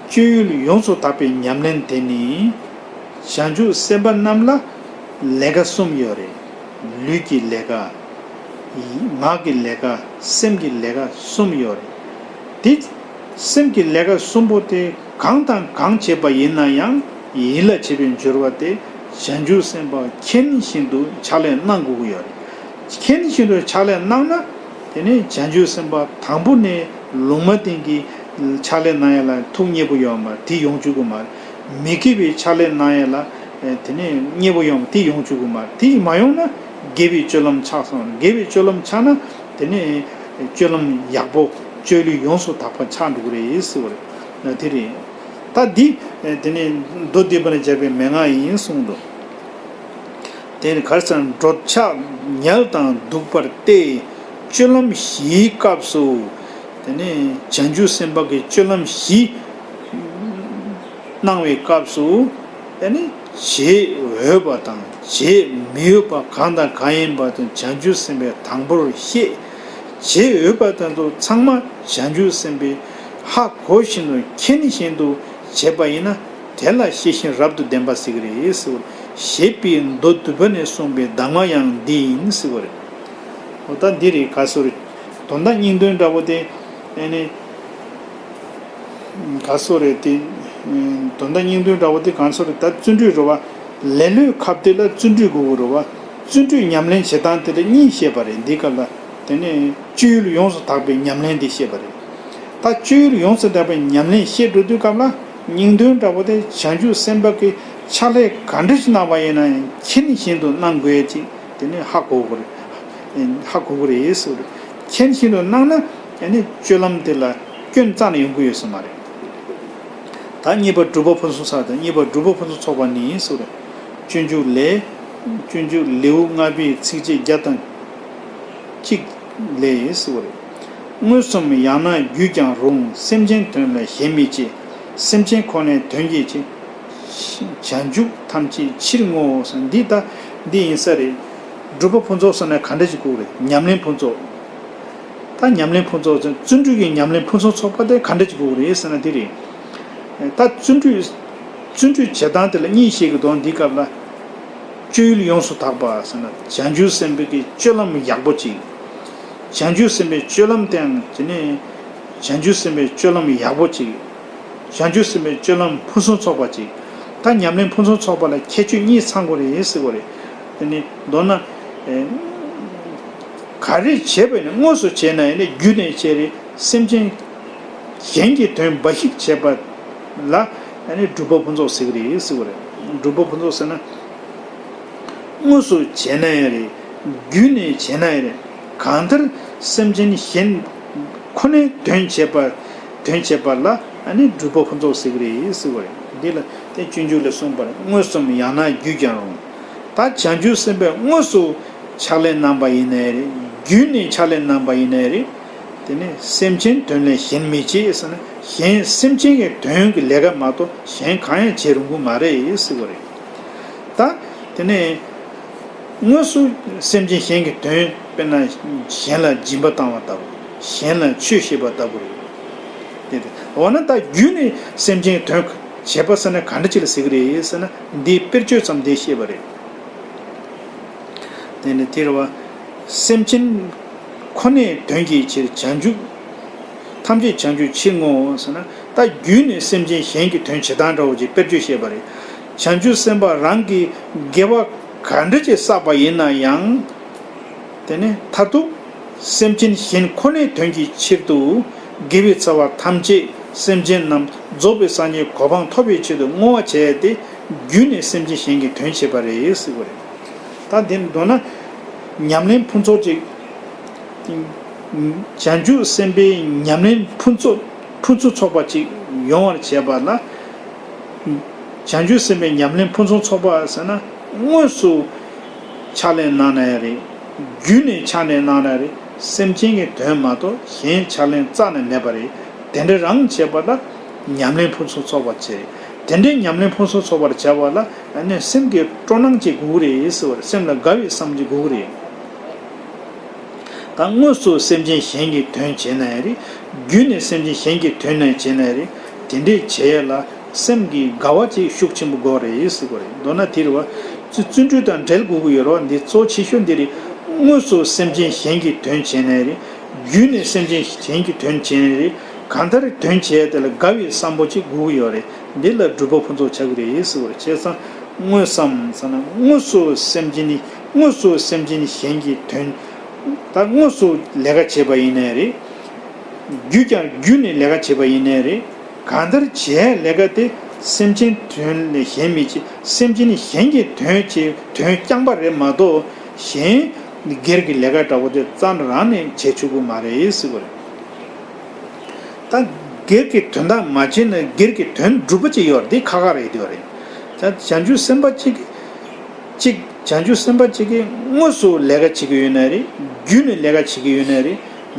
སྤྱོད་ཡུལ་ཡོངས་སུ་དག་པའི་ཉམས་ལེན་དེ་ནི། བྱང་ཆུབ་སེམས་དཔའ་རྣམས་ལ་ལས་ཀ་གསུམ་ཡོད་རེད། ལུས་ཀྱི་ལས་ཀ་ངག་གི་ལས་ཀ་སེམས་ཀྱི་ལས་ཀ་གསུམ་ཡོད་རེད། དེ་སེམས་ཀྱི་ལས་ཀ་གསུམ་པོ་དེ་གང་དང་གང་བྱེད་པ་ཡིན་ན་ཡང་ཡིད་ལ་བྱེད་པའི་སྦྱོར་བ་དེ་བྱང་ཆུབ་སེམས་དཔའ་མཁྱེན་བཞིན་དུ་ཕྱག་ལས་གནང་དགོས་ཀྱི་ཡོད་རེད། མཁྱེན་བཞིན་དུ་ཕྱག་ལས་གནང་ན། དེ་ནས་བྱང་ཆུབ་སེམས་དཔའ་དང་པོ་ནས་ལུང་མ་བསྟན་གྱི་ཕྱག་ལས་གནང་ཡ་ལ་ཐུགས་མཉེས་པོ་ཡོད་མ་རེད། དེ་ཡོང་བཅུག་གི་མ་རེད། མི་དགེ་བའི་ཕྱག་ལས་གནང་ཡ་ལ་དེ་ནས་མཉེས་པོ་ཡོད་མ་རེད། དེ་ཡོང་བཅུག་གི་མ་རེད། དེ་མ་ཡོང་ན་དགེ་བའི་སྤྱོད་ལམ་ཆགས་སོང་། དགེ་བའི་སྤྱོད་ལམ་ཆགས་ན་དེ་ནས་སྤྱོད་ལམ་ཡག་པོ་སྤྱོད་ལུས་ཡོངས་སུ་དག་པ་ཆགས་འགྲོ་གི་རེད་ཟེར་བ་རེད། དེ་རེད། ད་འདི་དེ་ནས་མདོ་སྡུད་པ་ནས་སྦྱར་བའི་མན་ངག་ཡིན་གསུངས་འདུག་དེ་ནི་གར་སང་འགྲོ་འཆག་ཉལ་དང་འདུག་པར་ཏེ། སྤྱོད་ལམ་བཞིའི་སྐབས་སུ། དེ་ནི་བྱང་ཆུབ་སེམས་དཔའ་གི་སྤྱོད་ལམ་བཞི་གནང་བའི་སྐབས་སུ། དེ་ནི་བྱེད་འོས་པ་དང་བྱེད་མི་འོས་པ་གང་དང་གང་ཡིན་པ་དེ་བྱང་ཆུབ་སེམས་དཔས་དང་པོར་ཤེས། བྱེད་འོས་པ་དེ་ཚོ་ཚང་མ་བྱང་ཆུབ་སེམས་དཔས་ཧ་གོ་བཞིན་དུ་མཁྱེན་བཞིན་དུ་བྱས་པ་ཡིན་ན། དེ་ལ་ཤེས་བཞིན་རབ་ཏུ་ལྡན་པ་ཟེར་གྱི་རེད་ཟེར་བ་ཞེས་པའི་མདོ་སྡུད་པ་ནས་གསུངས་པའི་གདམས་ངག་ཡང་འདི་ཡིན་ཟེར་བ་རེད། འོ་ད་འདི་རེད། ག་སོ་རེད། དོན་དག་སྙིང་དོན་འདྲ་བོ་དེ་ཨེ་ནི་ག་སོ་རེད་དེ། དོན་དག་སྙིང་དོན་འདྲ་བོ་དེ་གང་སོ་རེད། ད་བརྩོན་འགྲུས་རེད་བ། ལེ་ལོའི་ཁ་གཏད་ལ་བརྩོན་འགྲུས་དགོས་ཀྱི་རེད་བ། བརྩོན་འགྲུས་ཉམས་ལེན་བྱེད་སྟངས་དེ་ལ་གཉིས་བཤད་པ་རེད། འདི་སྐབས་ལ། དེ་ནས་སྤྱོད་ཡུལ་ཡོངས་སུ་དག་པའི་ཉམས་ལེན་དེ་བཤད་པ་རེད། ད་སྤྱོད་ཡུལ་ཡོངས་སུ་དག་པའི་ཉམས་ལེན་བཤད་འགྲོ་དུས་སྐབས་ལ་སྙིང་དོན་འདྲ་བོ་དེ་བྱང་ཆུབ་སེམས་དཔའ་གི་ཕྱག་ལས་ག་འདྲ་ཞིག་གནང་བ་ཡིན་ན་ཡང་མཁྱེན་བཞིན་དུ་གནང་དགོས་ཡ་ཅིག་དེ་ནས་ཧ་གོ་དགོས་རེད། ཧ་གོ་དགོས་རེད་ཟེར་བ་རེད། མཁྱེན་བཞིན་དུ་གནང་ན་ཡང་ནི་སྤྱོད་ལམ་དེ་ལ་སྐྱོན་རྩ་ནས་ཡོང་གི་ཡོད་ས་མ་རེད། ད་གཉིས་པ་སྒྲུབ་པ་ཕུན་སུམ་ཚོགས་དང་། གཉིས་པ་སྒྲུབ་པ་ཕུན་སུམ་ཚོགས་པ་ནི་ཟེར་བ་རེད། སྤྱོད་འཇུག་ལས། སྤྱོད་འཇུག་ལེའུ་ལྔ་པའི་ཚིགས་བཅད་བརྒྱ་དང་གཅིག་ལས་ཟེར་བ་རེད། མངོན་སུམ་ཡང་ན་བརྒྱུད་ཀྱང་རུང་། སེམས་ཅན་དོན་ལ་ཞེན་མི་བྱེད། སེམས་ཅན་ཁོ་ནའི་དོན་གྱིས་བྱེད། བྱང་ཆུབ་ཐམས་ཅད་ཕྱིར་བསྔོའོ་ཟེར། འདི་ལྟ་འདི་ཡིན་ས་རེད། སྒྲུབ་པ་ཕུན་ཚོགས་ཟེར་ན་ག་འདྲ་ཞིག་དགོས་རེད། ཉམས་ལེན་ཕུན་ཚོགས། ད་ཉམས་ལེན་ཕུན་ཚོགས་ཟེར་བརྩོན་འགྲུས་ཀྱི་ཉམས་ལེན་ཕུན་སུམ་ཚོགས་པ་དེ་ག་འདྲ་ཞིག་དགོས་རེད་ཟེར་ན་འདི་རེད། ད་བརྩོན་འགྲུས། བརྩོན་འགྲུས་བྱེད་སྟངས་དེ་ལ་གཉིས་བཤད་ཀྱི་འདུག་འདིའི་སྐབས་ལ། སྤྱོད་ཡུལ་ཡོངས་སུ་དག་པ་ཟེར་ན་བྱང་ཆུབ་སེམས་དཔའི་གི་སྤྱོད་ལམ་ཡག་པོ་གཅིག་བྱང་ཆུབ་སེམས་དཔའི་སྤྱོད་ལམ་དེའང་དེ་ནས་བྱང་ཆུབ་སེམས་དཔའི་སྤྱོད་ལམ་ཡག་པོ་གཅིག་བྱང་ཆུབ་སེམས་དཔའི་སྤྱོད་ལམ་ཕུན་སུམ་ཚོགས་པ་གཅིག་ད་ཉམས་ལེན་ཕུན་སུམ་ཚོགས་པ་ལ་ཁྱད་ཆོས་གཉིས་ཚང་དགོས་རེད་ཟེར་དགོས་རེད། དེ་ནི་མདོར་ན། ཨེ། ག་རེ་བྱས་པ་ཡིན་ན་དངོས་སུ་བྱས་ན་ཡང་ནི་རྒྱུ་ནས་བྱས་རེད། སེམས་ཅན་གཞན་གྱི་དོན་འབའ་ཞིག་བྱས་པ་ལ་ཡང་ནི་སྒྲུབ་པ་ཕུན་ཚོགས་ཟེར་གི་རེད་ཟེར་བ་རེད། སྒྲུབ་པ་ཕུན་ཚོགས་ཟེར་ན། དངོས་སུ་བྱས་ན་ཡང་རེད། རྒྱུ་ནས་བྱས་ན་ཡང་རེད། གང་ལྟར་སེམས་ཅན་གཞན་ཁོ་ནའི་དོན་བྱེད་པ། དོན་བྱེད་པ་ལ་ཡང་ནི་སྒྲུབ་པ་ཕུན་ཚོགས་ཟེར་གི་རེད་ཟེར་བ་རེད། དེ་ལ་དེ་སྤྱོད་འཇུག་ལས་གསུངས་པར་མངོན་སུམ་ཡང་ན་བརྒྱུད་ཀྱང་རུང་། ད་བྱང་ཆུབ་སེམས་དཔས་དངོས་སུ་ཕྱག་ལེན་གནང་པ་ཡིན་ནའི་རེད། བརྒྱུད་ནས་ཕྱག་ལེན་གནང་པ་ཡིན་ནའི་རེད། དེ་ནི་སེམས་ཅན་དོན་ལས་གཞན་མི་བྱེད་ཟེར་ན། གཞན་སེམས་ཅན་གྱི་དོན་གྱི་ལས་ཀ་མ་གཏོགས་གཞན་གང་ཡང་བྱེད་རུང་གི་མ་རེད་ཟེར་བ་རེད། ད་དེ་ནས་དངོས་སུ་སེམས་ཅན་གཞན་གྱི་དོན། དཔེར་ན་གཞན་ལ་སྦྱིན་པ་བཏང་བ་ལྟ་བུ། གཞན་ལ་ཆོས་བཤད་པ་ལྟ་བུ་རེད། དེ་དེ་འོ་ན་ད་བརྒྱུད་ནས་སེམས་ཅན་གྱི་དོན་བྱེད་པ་ཟེར་ན་ག་འདྲ་ཅིག་ལ་ཟེར་གི་རེད་ཟེར་ན། འདིའི་དཔེར་བརྗོད་ཙམ་དེ་བཤད་པ་རེད། དེ་ནི་དེ་རེད་བ། སེམས་ཅན་ཁོ་ནའི་དོན་གྱི་ཕྱིར་བྱང་ཆུབ། ཐམས་ཅད་བྱང་ཆུབ་ཕྱིར་བསྔོའོ་ཟེར་ན། ད་བརྒྱུད་ནས་སེམས་ཅན་གཞན་གྱི་དོན་བྱེད་སྟངས་འདྲ་བོ་ཅིག་དཔེར་བརྗོད་བཤད་པ་རེད། བྱང་ཆུབ་སེམས་དཔའ་རང་གིས་དགེ་བ་ག་འདྲ་ཅིག་བསགས་པ་ཡིན་ན་ཡང་། དེ་ནི་མཐར་ཐུག་སེམས་ཅན་གཞན་ཁོ་ནའི་དོན་གྱི་ཕྱིར་དུ། དགེ་བའི་རྩ་བ་ཐམས་ཅད་སེམས་ཅན་རྣམས་རྫོགས་པའི་སངས་རྒྱས་གོ་འཕང་ཐོབ་པའི་ཆེད་དུ་བསྔོ་བ་བྱས་ཏེ། བརྒྱུད་ནས་སེམས་ཅན་གཞན་གྱི་དོན་བྱེད་པ་རེད་ཟེར་བ་རེད། ད་འདི་མདོར་ན་ཉམས་ལེན་ཕུན་ཚོགས་ཅིག་བྱང་ཆུབ་སེམས་དཔའི་ཉམས་ལེན་ཕུན་ཚོགས་ཕུན་སུམ་ཚོགས་པ་ཅིག་ཡོང་བར་བྱེད་པ་ལ། བྱང་ཆུབ་སེམས་དཔའི་ཉམས་ལེན་ཕུན་སུམ་ཚོགས་པ་ཟེར་ན། དངོས་སུ་ཕྱག་ལེན་གནང་ན་ཡང་རེད། བརྒྱུད་ནས་ཕྱག་ལེན་གནང་ན་རེད། སེམས་ཅན་གྱི་དོན་མ་གཏོགས་གཞན་ཕྱག་ལེན་རྩ་ནས་མེད་པ་རེད། དེ་འདྲ་རང་བྱེད་པ་ལ་ཉམས་ལེན་ཕུན་སུམ་ཚོགས་པ་བྱེད། དེ་འདྲའི་ཉམས་ལེན་ཕུན་སུམ་ཚོགས་པར་བྱ་བ་ལ་ཨ་ནི་སེམས་ཀྱི་སྤྲོ་སྣང་ཅིག་དགོས་ཀྱི་རེད་ཟེར་བ་རེད། སེམས་ལ་དགའ་བའི་བསམ་ཅིག་དགོས་ཀྱི་རེད། ད་དངོས་སུ་སེམས་ཅན་གཞན་གྱི་དོན་བྱེད་ན་ཡང་རེད། བརྒྱུད་ནས་སེམས་ཅན་གཞན་གྱི་དོན་ནས་བྱེད་ན་ཡང་རེད། དེ་འདྲའི་བྱེད་ཡས་ལ་སེམས་ཀྱི་དགའ་བ་ཅིག་ཤུགས་ཆེན་པོ་དགོས་རེད་ཟེར་བ་རེད། མདོར་ན་དེ་རེད་བ། བརྩོན་འགྲུས་དང་འབྲེལ་དགོས་ཀྱི་ཡོད་རེད་བ། འདི་གཙོ་ཆེ་ཤོས་འདི་རེད། དངོས་སུ་སེམས་ཅན་གཞན་གྱི་དོན་བྱེད་ན་ཡང་རེད། བརྒྱུད་ནས་སེམས་ཅན་གཞན་གྱི་དོན་བྱེད་ན་ཡང་རེད། གང་ལྟར་དོན་བྱེད་ཡས་དེ་ལ་དགའ་བའི་བསམ་པ་ཅིག་དགོས་ཀྱི་ཡོད་རེད། འདི་ལ་སྒྲུབ་པ་ཕུན་ཚོགས་ཆགས་ཀྱི་རེད་ཟེར་བ་རེད། བྱས་ཙང་དངོས་སམ་ཟེར་ན། དངོས་སུ་སེམས་ཅན་ནི། དངོས་སུ་སེམས་ཅན་གཞན་གྱི་དོན། ད་དངོས་སུ་ལས་ཀ་བྱེད་པ་ཡིན་ནའི་རེད། བརྒྱུད་ཀྱང་བརྒྱུད་ནས་ལས་ཀ་བྱེད་པ་ཡིན་ནའི་རེད། གང་ལྟར་བྱེད་ལས་ཀ་དེ་སེམས་ཅན་དོན་ལས་གཞན་མི་བྱེད། སེམས་ཅན་ནི་གཞན་གྱི་དོན་བྱེད། དོན་རྐྱང་པ་རེད་མ་གཏོགས། གཞན་སྒེར་གྱི་ལས་ཀ་འདྲ་བོ་དེ་རྩ་རང་ནས་བྱེད་ཆོག་གི་མ་རེད་ཟེར་བ་རེད། ད་སྒེར་གྱི་དོན་དག་མ་བྱས་ན་སྒེར་གྱི་དོན་སྒྲུབ་པ་ཅིག་ཡོད་རེད། འདི་ཁག་ཁག་རེད་འདི་བ་རེད། ད་བྱང་ཆུབ་སེམས་དཔའ་གཅིག་གིས་གཅིག་བྱང་ཆུབ་སེམས་དཔའ་གཅིག་གིས་དངོས་སུ་ལས་ཀ་བྱེད་ཀྱི་ཡོད་ན་རེད། བརྒྱུད་ནས་ལས་ཀ་བྱེད་ཀྱི་ཡོད་ན་རེད།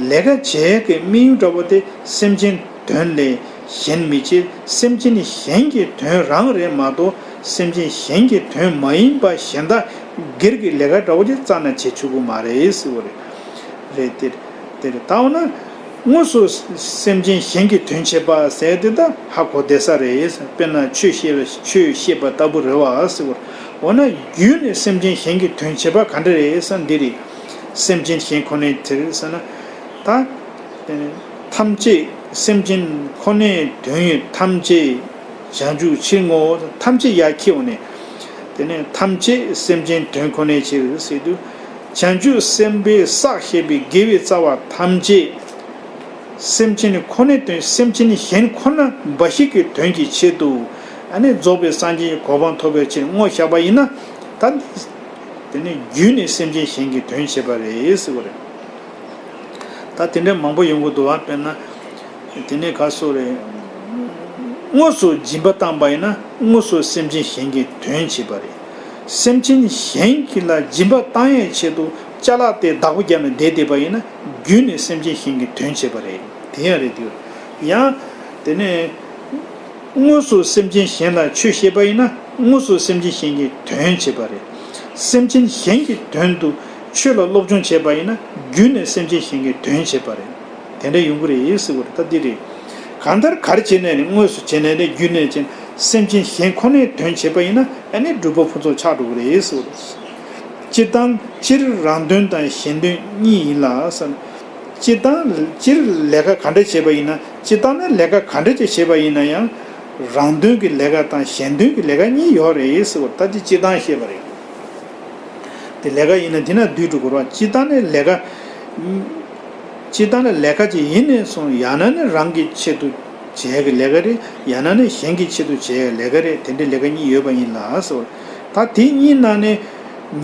ལས་ཀ་བྱེད་ཀྱི་དམིགས་ཡུལ་འདྲ་བོ་དེ་སེམས་ཅན་དོན་ལས་གཞན་མི་བྱེད། སེམས་ཅན་གཞན་གྱི་དོན་རང་རེད་མ་གཏོགས། སེམས་ཅན་གཞན་གྱི་དོན་མ་ཡིན་པ་གཞན་དག་སྒེར་གྱི་ལས་ཀ་འདྲ་བོ་ཅིག་རྩ་ནས་བྱེད་ཆོག་གི་མ་རེད་ཟེར་བ་རེད། རེད་དེ། དེ་རེད། ད་འོ་ན་དངོས་སུ་སེམས་ཅན་གཞན་གྱི་དོན་བྱེད་པ་ཟེར་དེ་ད་ཧ་གོ་བསྡད་ས་རེད། དཔེར་ན་ཆོས་བཤད་པ་ཆོས་བཤད་པ་ལྟ་བུ་རེད་བ་ཟེར་བ། འོ་ན་བརྒྱུད་ནས་སེམས་ཅན་གཞན་གྱི་དོན་བྱེད་པ་ག་འདྲ་རེད་ཟེར་ན་འདི་རེད། སེམས་ཅན་གཞན་ཁོ་ནའི་དེར་ཟེར་ན། ད་ཐམས་ཅད་སེམས་ཅན་ཁོ་ནའི་དོན་ཡོད་ཐམས་ཅད་བྱང་ཆུབ་ཕྱིར་བསྔོ། ཐམས་ཅད་ཡར་ཁྱེར་འོང་ནས། དེ་ནས་ཐམས་ཅད་སེམས་ཅན་དོན་ཁོ་ནའི་ཕྱིར་ཟེར་དུས། བྱང་ཆུབ་སེམས་དཔས་བསགས་བཞག་པའི་དགེ་བའི་རྩ་བ་ཐམས་ཅད་སེམས་ཅན་ཁོ་ནའི་དོན། སེམས་ཅན་གཞན་ཁོ་ན་འབའ་ཞིག་གི་དོན་གྱི་ཆེད་དུ་ཨ་ནི་རྫོགས་པའི་སངས་རྒྱས་ཀྱི་གོ་འཕང་ཐོབ་པའི་ཕྱིར་བསྔོ་བཞག་པ་ཡིན་ན། ད་དེ་ནས་བརྒྱུད་ནས་སེམས་ཅན་གཞན་གྱི་དོན་བྱེད་པ་རེད་ཟེར་བ་རེད། ད་དེ་འདྲ་མང་པོ་ཡོང་གི་འདུག་བ། དཔེར་ན། དེ་ནས་ག་སོ་རེད། དངོས་སུ་སྦྱིན་པ་བཏང་པ་ཡིན་ན་དངོས་སུ་སེམས་ཅན་གཞན་གྱི་དོན་བྱེད་པ་རེད། སེམས་ཅན་གཞན་གྱི་ལ་སྦྱིན་པ་བཏང་ཡའི་ཆེད་དུ་ཅ་ལག་དེ་བདག་པོ་བརྒྱབ་ནས་བསྡད་བསྡད་པ་ཡིན་ན་བརྒྱུད་ནས་སེམས་ཅན་གཞན་གྱི་དོན་བྱེད་པ་རེད། དེ་ཡང་རེད་དེ། ཡང་དེ་ནས། དངོས་སུ་སེམས་ཅན་གཞན་ལ་ཆོས་བཤད་པ་ཡིན་ན་དངོས་སུ་སེམས་ཅན་གཞན་གྱི་དོན་བྱེད་པ་རེད། སེམས་ཅན་གཞན་གྱི་དོན་དུ་ཆོས་ལ་སློབ་སྦྱོང་བྱས་པ་ཡིན་ན་བརྒྱུད་ནས་སེམས་ཅན་གཞན་གྱི་དོན་བྱེད་པ་རེད། དེ་འདྲ་ཡོང་གི་རེད་ཟེར་བ་རེད། ད་འདི་རེད། གང་ལྟར་ག་རེ་བྱས་ནས་ནི་དངོས་སུ་བྱས་ནས་ནི་བརྒྱུད་ནས་ཀྱང་སེམས་ཅན་གཞན་ཁོ་ནའི་དོན་བྱེད་པ་ཡིན་ན་ཨ་ནི་སྒྲུབ་པ་ཕུན་ཚོགས་ཆགས་འགྲོ་གི་རེད་ཟེར་བ་རེད། སྤྱིར་བཏང་སྤྱིར་རང་དོན་དང་གཞན་དོན་གཉིས་ཡིན་ལ་ཟེར། སྤྱིར་བཏང་སྤྱིར་ལས་ཀ་ག་འདྲ་བྱེད་པ་ཡིན་ན། སྤྱིར་བཏང་ནི་ལས་ཀ་ག་འདྲ་ཅིག་བྱེད་པ་ཡིན་ན་ཡང་། རང་དོན་གྱི་ལས་ཀ་དང་གཞན་དོན་གྱི་ལས་ཀ་གཉིས་ཡོད་རེད་ཟེར་བ། ད་དེ་སྤྱིར་བཏང་བཤད་པ་རེད། དེ་ལས་ཀ་ཡིན་ན་དེ་ན་བསྡུས་འགྲོ་དགོས་རེད་བ། སྤྱིར་བཏང་ནི་ལས་ཀ་སྤྱིར་བཏང་ལ་ལས་ཀ་ཅིག་ཡིན་ནས་སོང་། ཡང་ན་ནི་རང་གི་ཆེད་དུ་བྱེད་ཀྱི་ལས་ཀ་རེད། ཡང་ན་ནི་གཞན་གྱི་ཆེད་དུ་བྱེད་ཀྱི་ལས་ཀ་རེད། དེ་འདྲའི་ལས་ཀ་གཉིས་ཡོད་པ་ཡིན་ལ་ཟེར་བ། ད་དེ་གཉིས་ནང་ནས་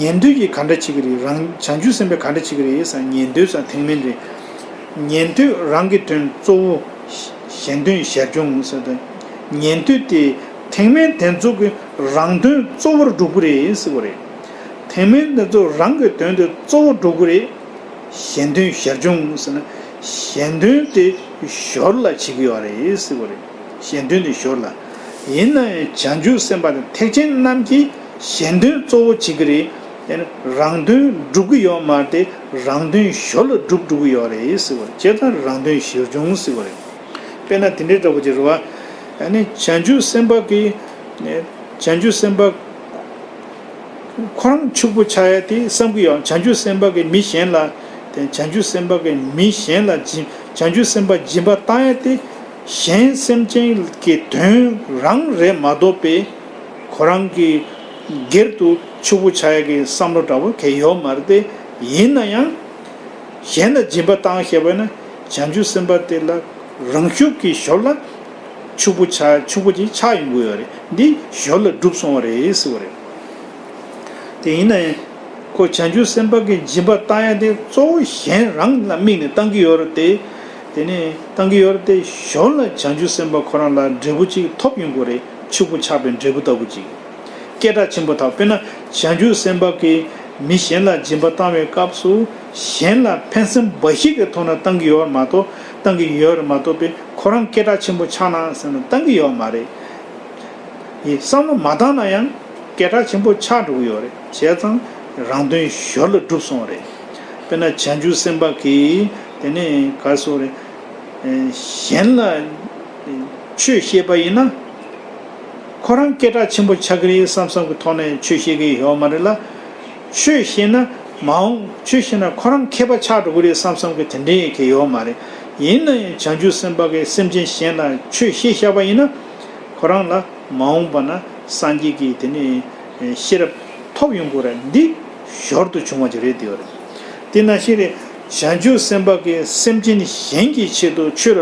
ཉན་ཐོས་ཀྱིས་ག་འདྲ་བྱེད་ཀྱི་རེད། རང་བྱང་ཆུབ་སེམས་དཔས་ག་འདྲ་བྱེད་ཀྱི་རེད་ཟེར། ཉན་ཐོས་ཟེར་ཐེངས་མིན་རེད། ཉན་ཐོས་རང་གི་དོན་གཙོ་བོ། གཞན་དོན་ཞར་བྱུང་ཟེར་ཏེ། ཉན་ཐོས་དེ་ ཐེག་དམན་དེ་ཚོ་གི་རང་དོན་གཙོ་བོར་སྒྲུབ་ཀྱི་རེད་ཟེར་བ་རེད། ཐེག་དམན་དེ་ཚོ་རང་གི་དོན་དེ་གཙོ་བོར་སྒྲུབ་ཀྱི་རེད། གཞན་དོན་ཞར་བྱུང་ཟེར་ན། གཞན་དོན་དེ་ཞོར་ལ་བྱེད་ཀྱི་ཡོད་རེད་ཟེར་བ་རེད། གཞན་དོན་དེ་ཞོར་ལ། ཡིན་ན་ཡང་བྱང་ཆུབ་སེམས་དཔའ་དང་ཐེག་ཆེན་རྣམས་ཀྱིས་གཞན་དོན་གཙོ་བོ་བྱེད་ཀྱི་རེད། དེ་ནི་རང་དོན་སྒྲུབ་ཀྱི་ཡོད་མ་རེད་དེ། རང་དོན་ཞོར་ལ་སྒྲུབ་འགྲོ་གི་ཡོད་རེད་ཟེར་བ་རེད། བྱས་ཙང་རང་དོན་ཞར་བྱུང་ཟེར་བ་རེད། དཔེར་ན་དེ་འདྲའི་འདྲ་པོ་ཅིག་རེད་བ། ཨ་ནི་བྱང་ཆུབ་སེམས་དཔའ་གིས་ནི་བྱང་ཆུབ་སེམས་དཔའ་ཁོ་རང་ཕྱུག་པོ་ཆགས་ཡ་དེ་བསམ་གྱི་ཡོད། བྱང་ཆུབ་སེམས་དཔའ་གིས་མི་གཞན་ལ། དེ་བྱང་ཆུབ་སེམས་དཔའ་གིས་མི་གཞན་ལ་སྦྱིན། བྱང་ཆུབ་སེམས་དཔའ་སྦྱིན་པ་བཏང་ཡ་དེ་གཞན་སེམས་ཅན་གྱི་དོན་རང་རེད་མ་གཏོགས་པའི་ཁོ་རང་གི་སྒེར་དུ་ཕྱུག་པོ་ཆགས་ཡ་གི་བསམ་བློ་འདྲ་པོ་གང་ཡང་ཡོད་མ་རེད་དེ། ཡིན་ན་ཡང་། གཞན་ལ་སྦྱིན་པ་བཏང་ཞེས་པ་ན། བྱང་ཆུབ་སེམས་དཔའ་དེ་ལ་རང་ཤུགས་ཀྱིས་ཞོར་ལ་ཕྱུག་པོ་ཆགས། ཕྱུག་པོ་ཅིག་ཆགས་ཡོང་གི་ཡོད་རེད། འདི་ཞོར་ལ་གྲུབ་སོང་བ་རེད་ཟེར་བ་རེད། དེ་ཡིན་ན་ཡང་། ཁོ་བྱང་ཆུབ་སེམས་དཔའ་གིས་སྦྱིན་པ་བཏང་ཡ་དེ་གཙོ་བོ་གཞན་རང་ལ་དམིགས་ནས་བཏང་གི་ཡོད་རེད་དེ། དེ་ནས་བཏང་གི་ཡོད་རེད་དེ། ཞོར་ལ་བྱང་ཆུབ་སེམས་དཔའ་ཁོ་རང་ལ་འབྲས་བུ་ཅིག་ཐོབ་ཡོང་གི་རེད། ཕྱུག་པོ་ཆགས་པའི་འབྲས་བུ་ལྟ་བུ་ཅིག་སྐད་གྲགས་ཆེན་པོ་དང་། དཔེར་ན་བྱང་ཆུབ་སེམས་དཔའ་གིས་མི་གཞན་ལ་སྦྱིན་པ་བཏང་བའི་སྐབས་སུ། གཞན་ལ་ཕན་སེམས་འབའ་ཞིག་གི་ཐོག་ནས་བཏང་གི་ཡོད་མ་གཏོགས། བཏང་གི་ཡོད་རེད་མ་གཏོགས་པའི་ཁོ་རང་སྐད་གྲགས་ཆེན་པོ་ཆགས་ན་ཟེར་ནས་བཏང་གི་ཡོད་མ་རེད། ཡིན་བསམ་བློ་མ་བཏང་ན་ཡང་སྐད་གྲགས་ཆེན་པོ་ཆགས་འགྲོ་གི་ཡོད་རེད། བྱས་ཙང་རང་དོན་ཞོར་ལ་གྲུབ་སོང་བ་རེད། དཔེར་ན་བྱང་ཆུབ་སེམས་དཔའ་གིས་དེ་ནས་ག་རེ་ཟེར་དགོས་རེད། གཞན་ལ་ཆོས་བཤད་པ་ཡིན་ན། ཁོ་རང་སྐད་གྲགས་ཆེན་པོ་ཆགས་ཀྱི་རེད་བསམ་བསམ་གྱི་ཐོག་ནས་ཆོས་བཤད་ཀྱི་ཡོད་མ་རེད་ལ། ཆོས་བཤད་ན་མ་འོངས་ཆོས་བཤད་ན་ཁོ་རང་མཁས་པ་ཆགས་འགྲོ་གི་རེད་བསམ་བསམ་གྱི་དེ་འདྲའི་གི་ཡོད་མ་རེད། ཡིན་ན་ཡང་བྱང་ཆུབ་སེམས་དཔའ་གིས་སེམས་ཅན་གཞན་ལ་ཆོས་བཤད་བཞག་པ་ཡིན་ན། ཁོ་རང་ལ་མ་འོངས་པ་ན་སངས་རྒྱས་ཀྱི་དེ་ནས་ཤེས་རབ་ཐོབ་ཡོང་གི་རེད། འདི་ཞོར་དུ་བྱུང་བ་ཅིག་རེད་དེ་ཡོད་རེད། དེ་ནང་བཞིན་རེད། བྱང་ཆུབ་སེམས་དཔའ་གིས་སེམས་ཅན་གཞན་གྱི་ཆེད་དུ་ཆོས་ལ་